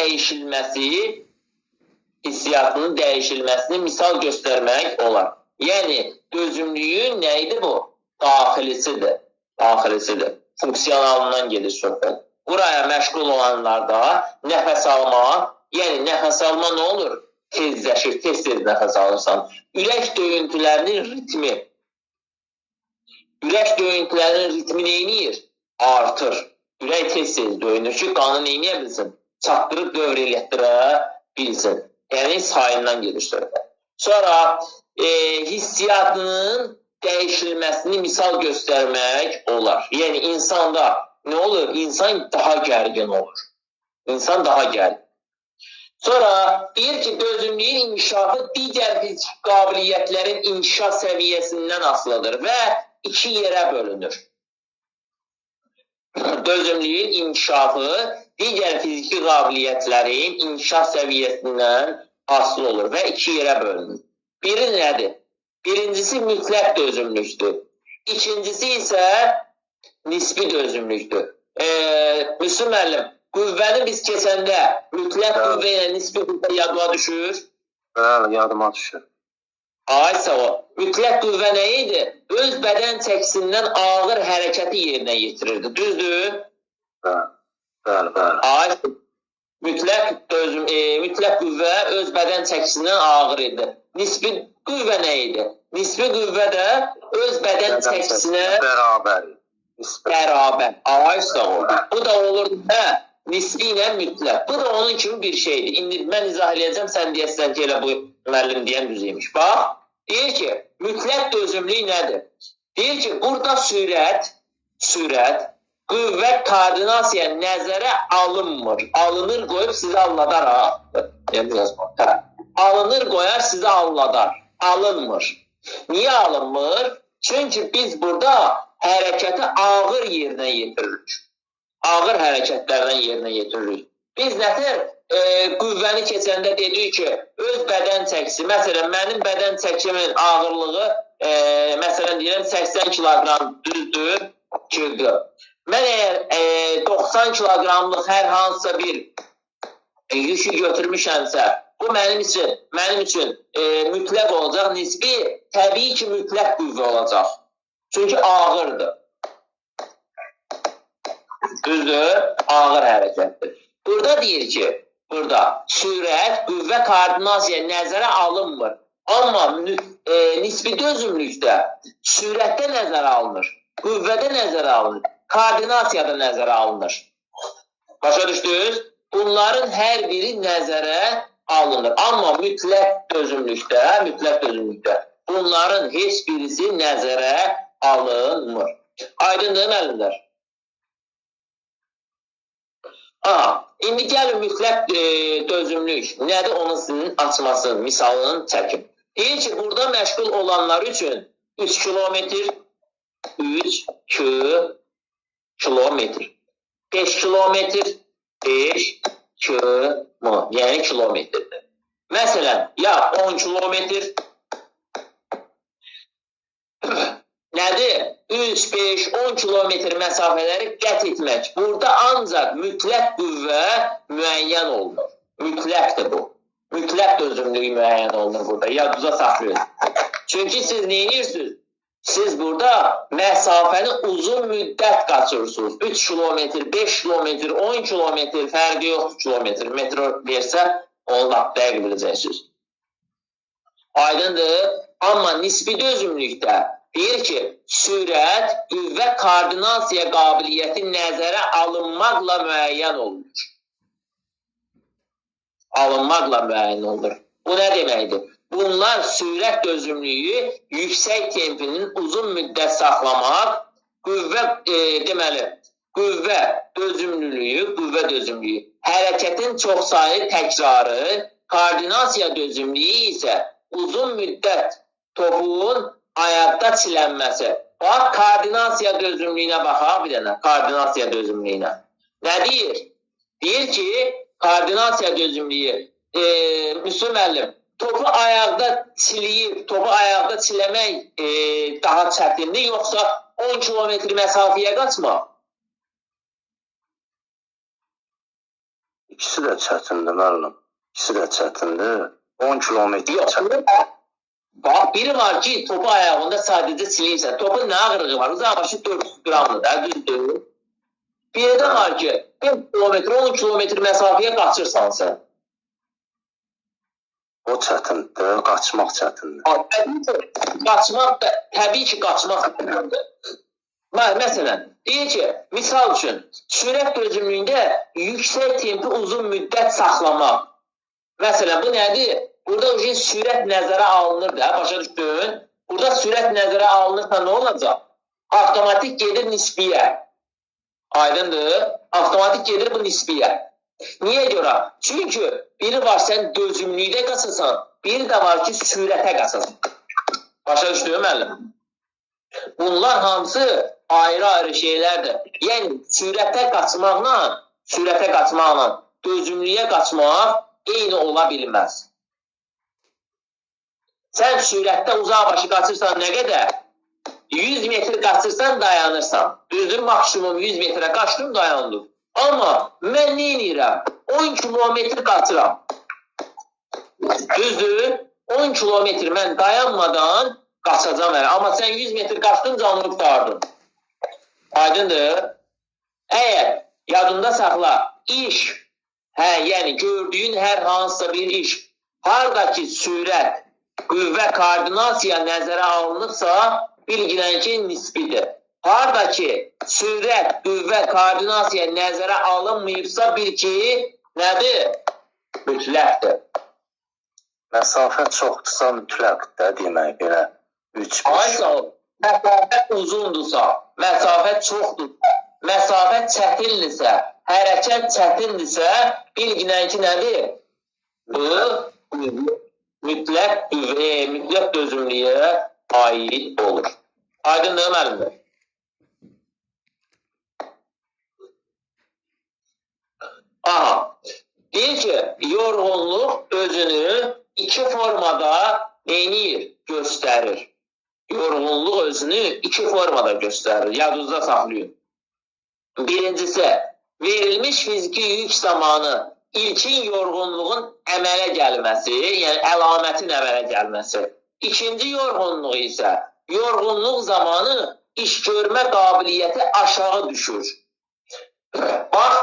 dəyişilməsini misal göstərmək olar. Yəni, dözümlüyün nə idi bu? Daxilisidir. Daxilisidir. Funksionalından gedir söhbət. Buraya məşğul olanlarda nəfəs alma, yəni nəfəs alma nə olur? Tezləşir, tez-tez nəfəs alırsan. Ürək döyüntülərinin ritmi. Ürək döyüntülərinin ritmi neyniyir? Artır. Ürək tez-tez döyünür ki, qanı neyniyə bilsin? Çatdırıb dövr elətdirə bilsin. Yəni, sayından gedir söhbət. Sonra hissiyatının dəyişilməsini misal göstərmək olar. Yəni, insanda nə olur? İnsan daha gərgin olur. İnsan daha gərgin. Sonra deyir ki, dözümlüyün inkişafı digər fiziki qabiliyyətlərin inkişaf səviyyəsindən asılıdır və iki yerə bölünür. Dözümlüyün inkişafı digər fiziki qabiliyyətlərin inkişaf səviyyəsindən asılı olur və iki yerə bölünür. Biri nədir? Birincisi mütləq dözümlükdür. İkincisi isə nisbi dözümlükdür. Müslüm müəllim, qüvvəni biz keçəndə mütləq qüvvə ilə nisbi qüvvə yadıma düşür? Bəli, yadıma düşür. Ay sağ ol. Mütləq qüvvə nə idi? Öz bədən çəkisindən ağır hərəkəti yerinə yetirirdi. Düzdür? Bəli, bəli, bəli. Ay, mütləq qüvvə öz bədən çəkisindən ağır idi. Nisbi qüvvə nə idi? Nisbi qüvvə də öz bədən çəkisinə bərabər. Bərabər. Ay sağ ol. Bu da olurdu, hə? Nisbi ilə mütləq. Bu da onun kimi bir şeydir. İndi mən izah eləyəcəm, sən deyəsən ki, elə bu müəllim deyən düz imiş. Bax, deyir ki, mütləq dözümlük nədir? Deyir ki, burada sürət, qüvvə koordinasiya nəzərə alınmır. Alınır qoyub sizi alladar ha. Alınır qoyar sizi alladar. Alınmır. Niyə alınmır? Çünki biz burada hərəkəti ağır yerinə yetiririk. Ağır hərəkətlərdən yerinə yetiririk. Biz nətər qüvvəni keçəndə dedik ki, öz bədən çəkisi, məsələn, mənim bədən çəkimin ağırlığı, məsələn, deyirəm, 80 kiloqram düzdür, kg. Mən əgər 90 kiloqramlıq hər hansısa bir yükü götürmüşəmsə, bu mənim üçün mütləq olacaq, nisbi, təbii ki, mütləq qüvvə olacaq. Çünki ağırdır. Düzdür, ağır hərəkətdir. Burada deyir ki, burada sürət, qüvvə koordinasiya nəzərə alınmır. Amma nisbi dözümlükdə sürətdə nəzərə alınır, qüvvədə nəzərə alınır, koordinasiyada nəzərə alınır. Başa düşdünüz? Bunların hər biri nəzərə alınır. Amma mütləq dözümlükdə bunların heç birisi nəzərə alınmır. Aydındır, müəllimlər? Aha, indi gəlin mütləq dözümlük nədir onun sizin açmasını, misalını çəkim. Deyir ki, burada məşğul olanlar üçün 3 kilometr, 3 kilometr, 5 kilometr, 5 km, yəni kilometrdir. Məsələn, ya 10 kilometr nədir? 3, 5, 10 kilometr məsafələri qət etmək. Burada ancaq mütləq qüvvə müəyyən olunur. Mütləqdir bu. Mütləq dözümlüyü müəyyən olunur burada. Yadınıza saxlayın. Çünki siz nə edirsiniz? Siz burada məsafəni uzun müddət qaçırsınız. 3 kilometr, 5 kilometr, 10 kilometr, fərqi yoxdur kilometr. Metro versə, onu lap dəqiq biləcəksiniz. Aydındır. Amma nisbi dözümlükdə Deyir ki, sürət, qüvvə, koordinasiya qabiliyyəti nəzərə alınmaqla müəyyən olunur. Alınmaqla müəyyən olunur. Bu nə deməkdir? Bunlar sürət dözümlüyü, yüksək tempinin uzun müddət saxlamaq, qüvvə, deməli, qüvvə dözümlülüyü, hərəkətin çoxsaylı təkrarı, koordinasiya dözümlüyü isə uzun müddət topun ayaqda çilənməsi. Bax, koordinasiya dözümlüyünə baxaq bir dənə, koordinasiya dözümlüyünə. Nə deyir? Deyir ki, koordinasiya dözümlüyü, Müslüm müəllim, topu ayaqda çiləyib, topu ayaqda çiləmək daha çətindir, yoxsa 10 kilometr məsafəyə qaçmaq? İkisi də çətindir, müəllim. İkisi də çətindir. 10 kilometr çətindir. Bax, biri var ki, topu ayağında sadəcə çiləyirsən. Topun nə ağırlığı var? Uzaq başı 400 qramdır, da, düzdür. Biri də var ki, 5 kilometr, 10 kilometr məsafəyə qaçırsan sən. O çətindir, qaçmaq çətindir. Qaçmaq da, təbii ki, qaçmaq çətindir. Məsələn, deyir ki, misal üçün, sürət dözümlüyündə yüksək tempi uzun müddət saxlamaq. Məsələn, bu nədir? Burada sürət nəzərə alınır da, başa düşdün? Burada sürət nəzərə alınırsa nə olacaq? Avtomatik gedir nisbiyə. Aydındır? Avtomatik gedir bu nisbiyə. Niyə görə? Çünki biri var sən dözümlükdə qaçırsan, biri də var ki, sürətə qaçırsan. Başa düşdün müəllim? Bunlar hamısı ayrı-ayrı şeylərdir. Yəni, sürətə qaçmaqla, dözümlüyə qaçmaq eyni ola bilməz. Sən sürətdə uzaq başı qaçırsan nə qədər? 100 metr qaçırsan, dayanırsan. Düzdür, maksimum 100 metrə qaçdım, dayandım. Amma mən nə edirəm? 10 kilometr qaçıram. Düzdür, 10 kilometr mən dayanmadan qaçacam. Amma sən 100 metr qaçdın, canını qurtardın. Aydındır? Əgər yadında saxla, iş, yəni gördüyün hər hansısa bir iş, haradakı sürət, qüvvə, koordinasiya nəzərə alınıbsa, bilginən ki, nisbidir. Haradakı sürət, qüvvə, koordinasiya nəzərə alınmayıbsa, bil ki, nədir? Mütləqdir. Məsafə çoxdursa mütləqdir demək belə. 3-5. Ay sağ ol. Məsafə uzundursa, məsafə çoxdursa, məsafə çətindirsə, hərəkət çətindirsə, bilginən ki, nədir? Bu, mütləq qüvvə, mütləq dözümlüyə aid olur. Aydındır, müəllim? Aha, deyir ki, yorğunluq özünü iki formada neynir? Göstərir. Yorğunluq özünü iki formada göstərir. Yadınızda saxlayın. Birincisi, verilmiş fiziki yük zamanı ilkin yorğunluğun əmələ gəlməsi, yəni əlamətin əmələ gəlməsi. İkinci yorğunluq isə yorğunluq zamanı iş görmə qabiliyyəti aşağı düşür. Bax,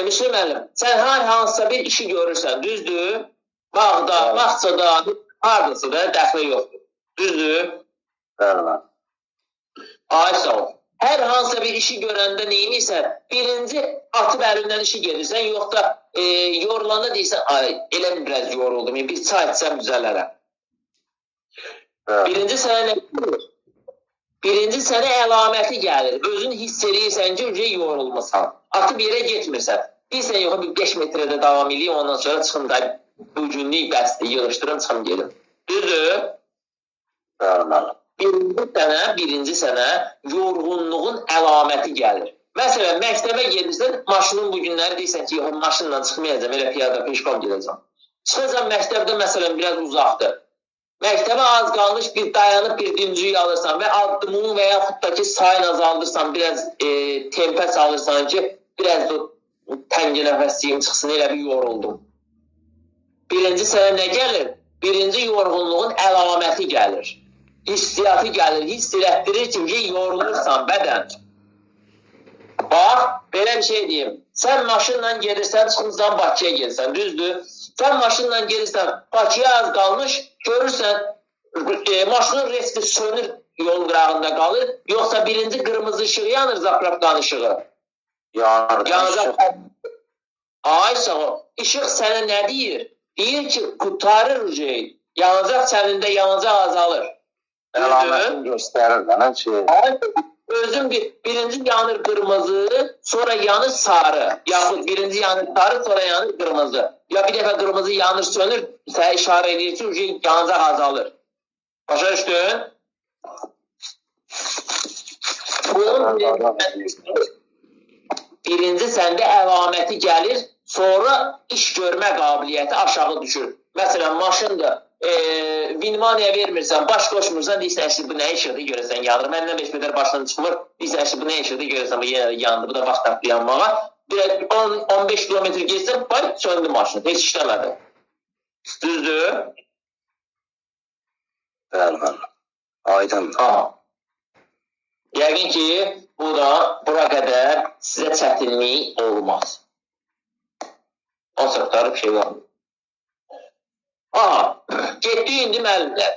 Müslüm müəllim, sən hər hansısa bir işi görürsən, düzdür? Bağda, bağçada, haradasa da dəxli yoxdur. Düzdür? Bəli. Ay sağ ol. Hər hansısa bir işi görəndə neynirsən? Birinci atıb əlindən işi gedirsən, yox da yorulanda deyirsən, ay, elə biraz yoruldum, bir çay içsəm düzələrəm. Birinci sənə nə gəlir? Birinci sənə əlaməti gəlir. Özün hiss eləyirsən ki, yorulmasan. Atıb yerə getmirsən. Deyirsən, yox, bir 5 metrədə davam eləyim, ondan sonra çıxım da bu günlük bəsdir, yığışdırım, çıxım gedim. Düzdür? Bəli. Birinci sənə yorğunluğun əlaməti gəlir. Məsələn, məktəbə gedirsən, maşının bu günləri deyirsən ki, yox, maşınla çıxmayacam, elə piyada peşkom gedəcəm. Çıxacam məktəbdə, məsələn, biraz uzaqdır. Məktəbə az qalmış bir dayanıb bir dinclik alırsan və addımını və yaxud da ki, sayını azaldırsan, biraz tempə salırsan ki, biraz da təngi nəfəsliyim çıxsın, elə bir yoruldum. Birinci sənə nə gəlir? Birinci yorğunluğun əlaməti gəlir. Hissiyatı gəlir, hiss elətdirir ki, yorulursan bədən. Bax, belə bir şey deyim. Sən maşınla gedirsən, çıxımızdan Bakıya gedirsən, düzdür? Sən maşınla gedirsən, Bakıya az qalmış, görürsən, maşının resti sönür, yolun qırağında qalır, yoxsa birinci qırmızı işığı yanır, zapravkanın işığı? Yanır. Yanacaq. Ay sağ ol. İşıq sənə nə deyir? Deyir ki, qurtarır şey. Yanacaq sənində yanacaq azalır. Əlamətini göstərir mənə ki. Özün birinci yanır qırmızı, sonra yanır sarı. Yaxud birinci yanır sarı, sonra yanır qırmızı. Ya bir dəfə qırmızı yanır, sönür, sənə işarə edir ki, yanacaq azalır. Başa düşdün? Bunun birinci səndə əlaməti gəlir, sonra iş görmə qabiliyyəti aşağı düşür. Məsələn, maşındır, vinmaniya vermirsən, baş qoşmursan, deyirsən, əşi, bu nə işıqdır, görəsən yanır. Məndən 5 metr başdan çıxmır, deyirsən, əşi, bu nə işıqdır, görəsən, bu yenə də yandı, bu da vaxt tapdı yanmağa. 10-15 kilometr getsən, bay, söndü maşın, heç işləmədi. Düzdür? Bəli, bəli. Aydın. Aha. Yəqin ki, bu da bura qədər sizə çətinlik olmaz. O çoxları bir şey var. Aha, getdi indi müəllimlər.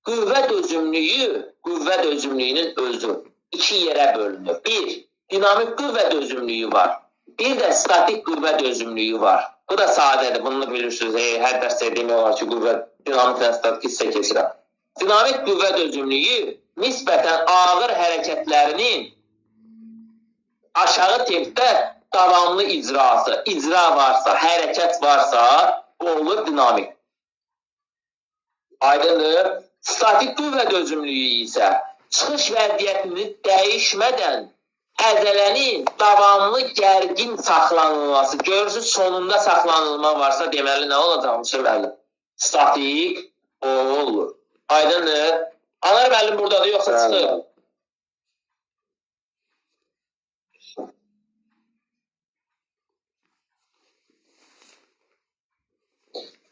Qüvvə dözümlüyü, qüvvə dözümlüyünün özü iki yerə bölünür. Bir, dinamik qüvvə dözümlüyü var. Bir də statik qüvvə dözümlüyü var. Bu da sadədir, bunu bilirsiniz. Hər dərsdə demək olar ki, qüvvə dinamiklə statik hissə keçirəm. Dinamik qüvvə dözümlüyü nisbətən ağır hərəkətlərinin aşağı tempdə davamlı icrası, icra varsa, hərəkət varsa, bu olur dinamik. Aydındır. Statik qüvvə dözümlüyü isə çıxış vəziyyətini dəyişmədən əzələnin davamlı gərgin saxlanılması, görürsünüz sonunda saxlanılma varsa, deməli nə olacaq? Müəllim? Statik olur. Aydındır. Anar müəllim buradadır, yoxsa çıxır?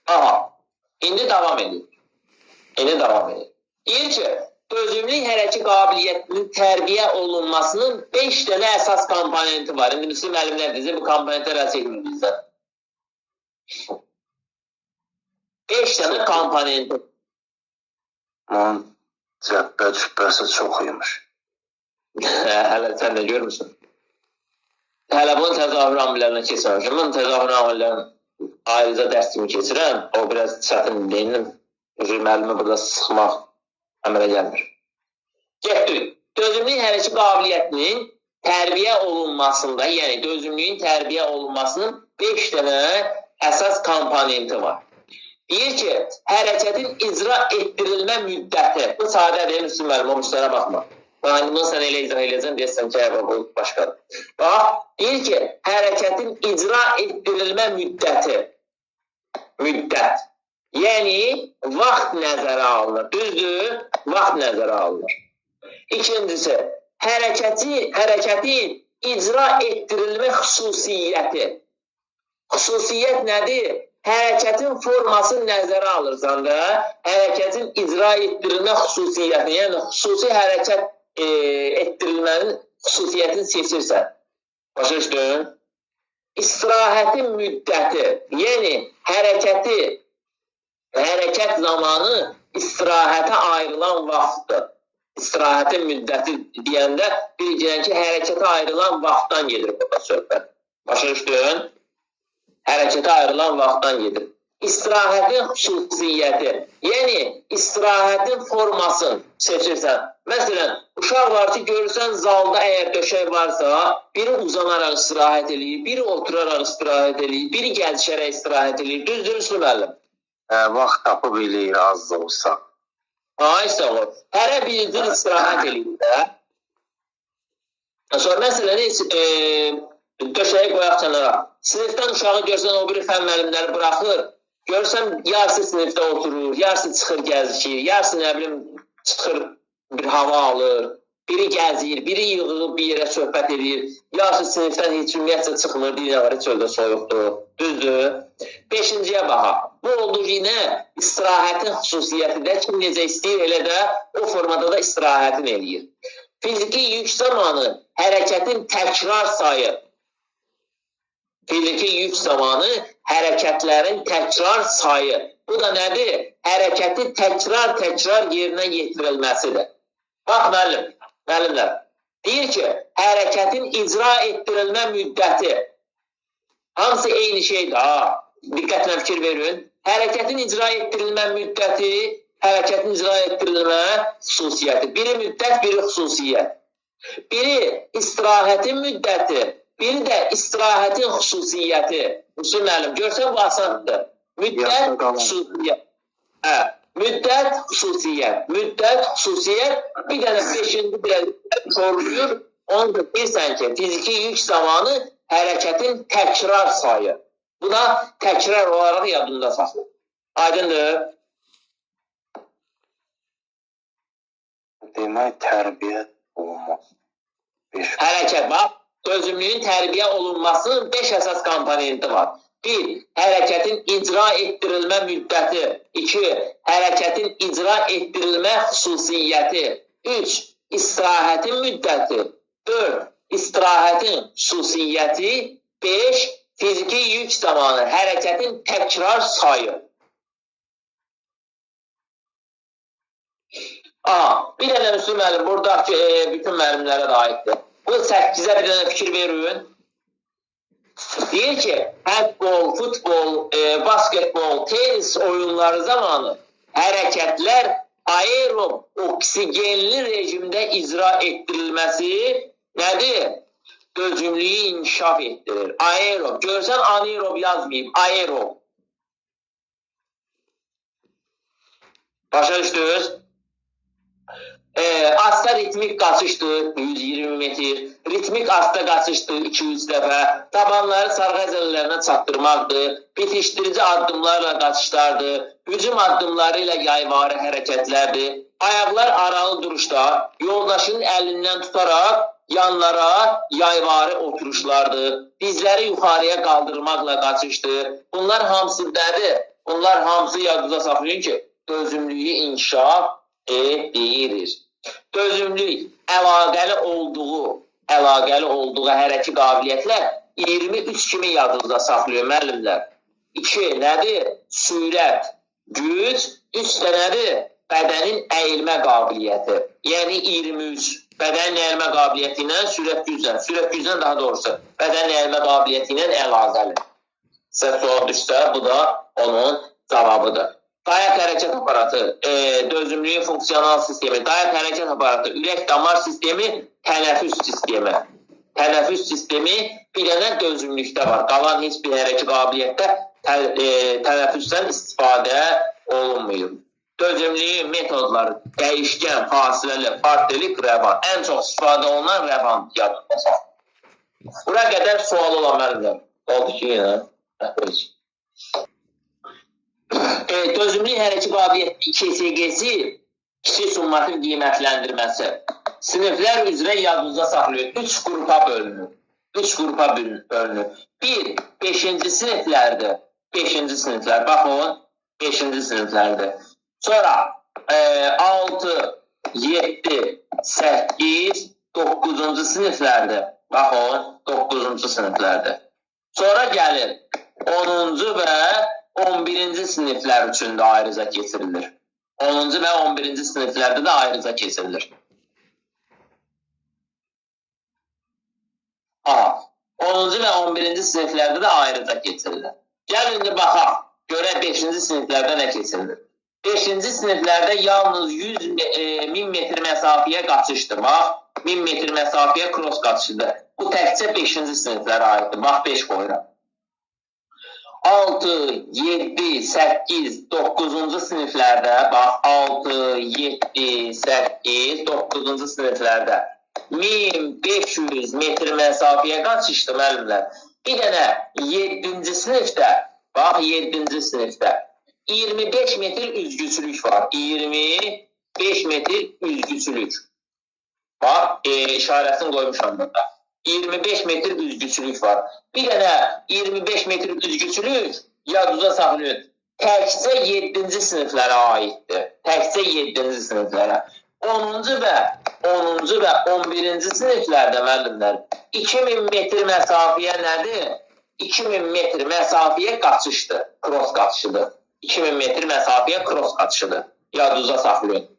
Aha, indi davam edir. İndi davam edir. Deyir ki, dözümlü hərəki qabiliyyətinin tərbiyə olunmasının 5 dənə əsas komponenti var. İndi bütün müəllimlər deyir, bu komponentlər əl çəkmir bizdən. 5 dənə komponenti. Bunun cəbbə cübbəsi çox imiş. Hələ sən də görmüsün. Hələ bunun təzahür amillərinə keçməmişim. Bunun təzahür amillərini ayrıca dərs kimi keçirəm. O biraz çətin deyiləm. Müəllimi burada sıxmaq əmrə gəlmir. Getdik. Dözümlü hərəki qabiliyyətinin tərbiyə olunmasında, yəni dözümlüyün tərbiyə olunmasının 5 dənə əsas komponenti var. Deyir ki, hərəkətin icra etdirilmə müddəti. Bu sadə deyil, Müslüm müəllim, o müstərə baxma. Bunu sən elə icra eləyəcəksən, deyirsən ki, bu başqadır. Bax, deyir ki, hərəkətin icra etdirilmə müddəti. Müddət. Yəni, vaxt nəzərə alınır. Düzdür, vaxt nəzərə alınır. İkincisi, hərəkətin icra etdirilmə xüsusiyyəti. Xüsusiyyət nədir? Hərəkətin formasını nəzərə alırsan da, hərəkətin icra etdirilmə xüsusiyyətini, yəni xüsusi hərəkət etdirilmənin xüsusiyyətini seçirsən. Başa düşdün? İstirahətin müddəti, yəni hərəkət zamanı istirahətə ayrılan vaxtdır. İstirahətin müddəti deyəndə bir deyən ki, hərəkətə ayrılan vaxtdan gedir burada söhbət. Başa düşdün? Hərəkətə ayrılan vaxtdan gedir. İstirahətin xüsusiyyəti, yəni istirahətin formasını seçirsən. Məsələn, uşaq var ki, görürsən zalda əgər döşək varsa, biri uzanaraq istirahət eləyir, biri oturaraq istirahət eləyir, biri gəzişərək istirahət eləyir. Düzdür, Müslüm müəllim? Vaxt tapıb eləyir, az da olsa. Ay, sağ ol. Hərə bir cür istirahət eləyir də. Sonra, məsələn, döşəyi qoyaq kənara. Sinifdən uşağı görsən, o biri fən müəllimləri buraxır. Görsən, yarısı sinifdə oturur, yarısı çıxır gəzişir, yarısı nə bilim, çıxır bir hava alır, biri gəzir, biri yığılıb bir yerə söhbət edir, yarısı sinifdən heç ümumiyyətcə çıxmır, deyir, nə var, heç çöldə soyuqdur, düzdür. Beşinciyə baxaq. Bu oldu ki, nə? İstirahətin xüsusiyyəti də kim necə istəyir, elə də o formada da istirahətin eləyir. Fiziki yük zamanı hərəkətin təkrar sayı. Fiziki yük zamanı hərəkətlərin təkrar sayı. Bu da nədir? Hərəkəti təkrar-təkrar yerinə yetirilməsidir. Bax müəllim, müəllimlər. Deyir ki, hərəkətin icra etdirilmə müddəti. Hamısı eyni şeydir ha. Diqqətlə fikir verin. Hərəkətin icra etdirilmə müddəti, hərəkətin icra etdirilmə xüsusiyyəti. Biri müddət, biri xüsusiyyət. Biri istirahətin müddəti, biri də istirahətin xüsusiyyəti. Müslüm müəllim, görsən bu asandır. Müddət, xüsusiyyət. Hə, müddət, xüsusiyyət. Müddət, xüsusiyyət. Bir dənə beşinci bir koruyur. Onu da bilirsən ki, fiziki yük zamanı hərəkətin təkrar sayı. Buna təkrar olaraq yadında saxla. Aydındır? Demək, tərbiyə olunmaz. Hərəkət, bax, dözümlüyün tərbiyə olunmasının 5 əsas komponenti var. 1. Hərəkətin icra etdirilmə müddəti. 2. Hərəkətin icra etdirilmə xüsusiyyəti. 3. İstirahətin müddəti. 4. İstirahətin xüsusiyyəti. 5. Fiziki yük zamanı hərəkətin təkrar sayı. Bir dənə Müslüm müəllim, buradakı bütün müəllimlərə də aiddir. Bu 8-ə bir dənə fikir verin. Deyir ki, handbol, futbol, basketbol, tenis oyunları zamanı hərəkətlər aerob oksigenli rejimdə icra etdirilməsi nədir? Dözümlüyü inkişaf etdirir. Aerob. Görsən anaerob yazmayayım. Aerob. Başa düşdünüz? Asta ritmik qaçışdır 120 metr, ritmik asta qaçışdır 200 dəfə, tabanları sarğı əzələlərinə çatdırmaqdır, bitişdirici addımlarla qaçışlardır, hücum addımları ilə yayvari hərəkətlərdir, ayaqlar aralı duruşda, yoldaşının əlindən tutaraq yanlara yayvari oturuşlardır, dizləri yuxarıya qaldırmaqla qaçışdır. Bunlar hamısı nədir? Bunlar hamısı yadınıza saxlayın ki, dözümlüyü inkişaf edilir. Dözümlük əlaqəli olduğu hərəki qabiliyyətlər 23 kimi yadınızda saxlıyor müəllimlər. 2 nədir? Sürət, güc, 3 də nədir? Bədənin əyilmə qabiliyyəti. Yəni 23. Bədənin əyilmə qabiliyyəti ilə sürət güclə, sürət güclə daha doğrusu bədənin əyilmə qabiliyyəti ilə əlaqəli. Sizə sual düşsə, bu da onun cavabıdır. Dayaq hərəkət aparatı, dözümlüyün funksional sistemi, dayaq hərəkət aparatı, ürək damar sistemi, tənəffüs sistemi. Tənəffüs sistemi bir dənə dözümlükdə var. Qalan heç bir hərəkət qabiliyyətdə tənəffüsdən istifadə olunmuyor. Dözümlüyün metodları dəyişkən, fasiləli, farklı, rəvan. Ən çox istifadə olunan rəvan yadında saxlayın. Bura qədər sual olan müəllimlər. Oldu ki, yenə. Dözümlü hərəkət qabiliyyəti KSG-si kiçik summativ qiymətləndirməsi. Siniflər üzrə yadınızda saxlayır. 3 qrupa bölünür. 3 qrupa bölünür. 1. 5-ci siniflərdir. 5-ci siniflər. Baxın, 5-ci siniflərdir. Sonra 6, 7, 8, 9-cu siniflərdir. Baxın, 9-cu siniflərdir. Sonra gəlir 10-cu və 11-ci siniflər üçün də ayrıca keçirilir. 10-cu və 11-ci siniflərdə də ayrıca keçirilir. 10-cu və 11-ci siniflərdə də ayrıca keçirilir. Gəlin indi baxaq, görək 5-ci siniflərdə nə keçirilir. 5-ci siniflərdə yalnız 1000 metr məsafəyə qaçışdır. Bax, 1000 metr məsafəyə cross qaçışdır. Bu təkcə 5-ci siniflərə aiddir. Bax, 5 qoyuram. 6, 7, 8, 9-cu siniflərdə, bax, 6, 7, 8, 9-cu siniflərdə 1500 metr məsafəyə qaçışdı müəllimlər. Bir dənə 7-ci sinifdə, bax, 7-ci sinifdə 25 metr üzgüçülük var. 25 metr üzgüçülük. Bax, işarəsini qoymuşam burada. 25 metr üzgüçülük var. Bir dənə 25 metr üzgüçülük yadınıza saxlayın. Təkcə 7-ci siniflərə aiddir. Təkcə 7-ci siniflərə. 10-cu və 10-cu və 11-ci siniflərdə müəllimlər 2000 metr məsafəyə nədir? 2000 metr məsafəyə qaçışdır. Cross qaçışıdır. 2000 metr məsafəyə cross qaçışıdır. Yadınıza saxlayın.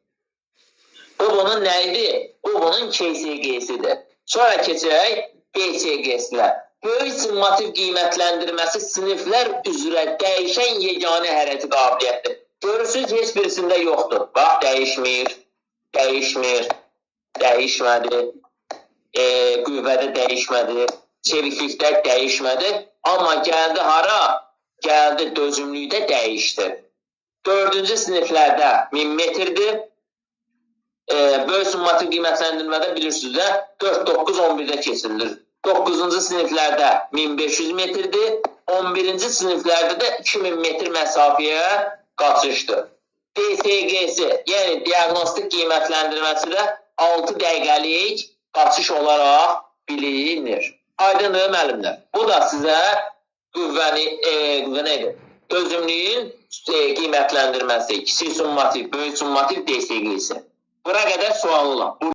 Bu bunun nə idi? Bu bunun KSG-sidir. Sonra keçək DSG-sinə. Böyük summativ qiymətləndirməsi siniflər üzrə dəyişən yeganə hərəki qabiliyyətdir. Görürsünüz, heç birisində yoxdur. Bax, dəyişmir, dəyişmir, dəyişmədi, qüvvədə dəyişmədi, çeviklikdə dəyişmədi. Amma gəldi hara? Gəldi dözümlükdə dəyişdi. 4-cü siniflərdə 1000 metrdir. Böyük summativ qiymətləndirmədə bilirsiniz də 4, 9, 11-də keçirilir. 9-cu siniflərdə 1500 metrdir. 11-ci siniflərdə də 2000 metr məsafəyə qaçışdır. DSG-si, yəni diaqnostik qiymətləndirməsi də 6 dəqiqəlik qaçış olaraq bilinir. Aydındır müəllimlər. Bu da sizə qüvvəni, qüvvə nə idi? Dözümlüyün qiymətləndirməsi, kiçik summativ, böyük summativ DSG-si. Bura qədər sualı olan.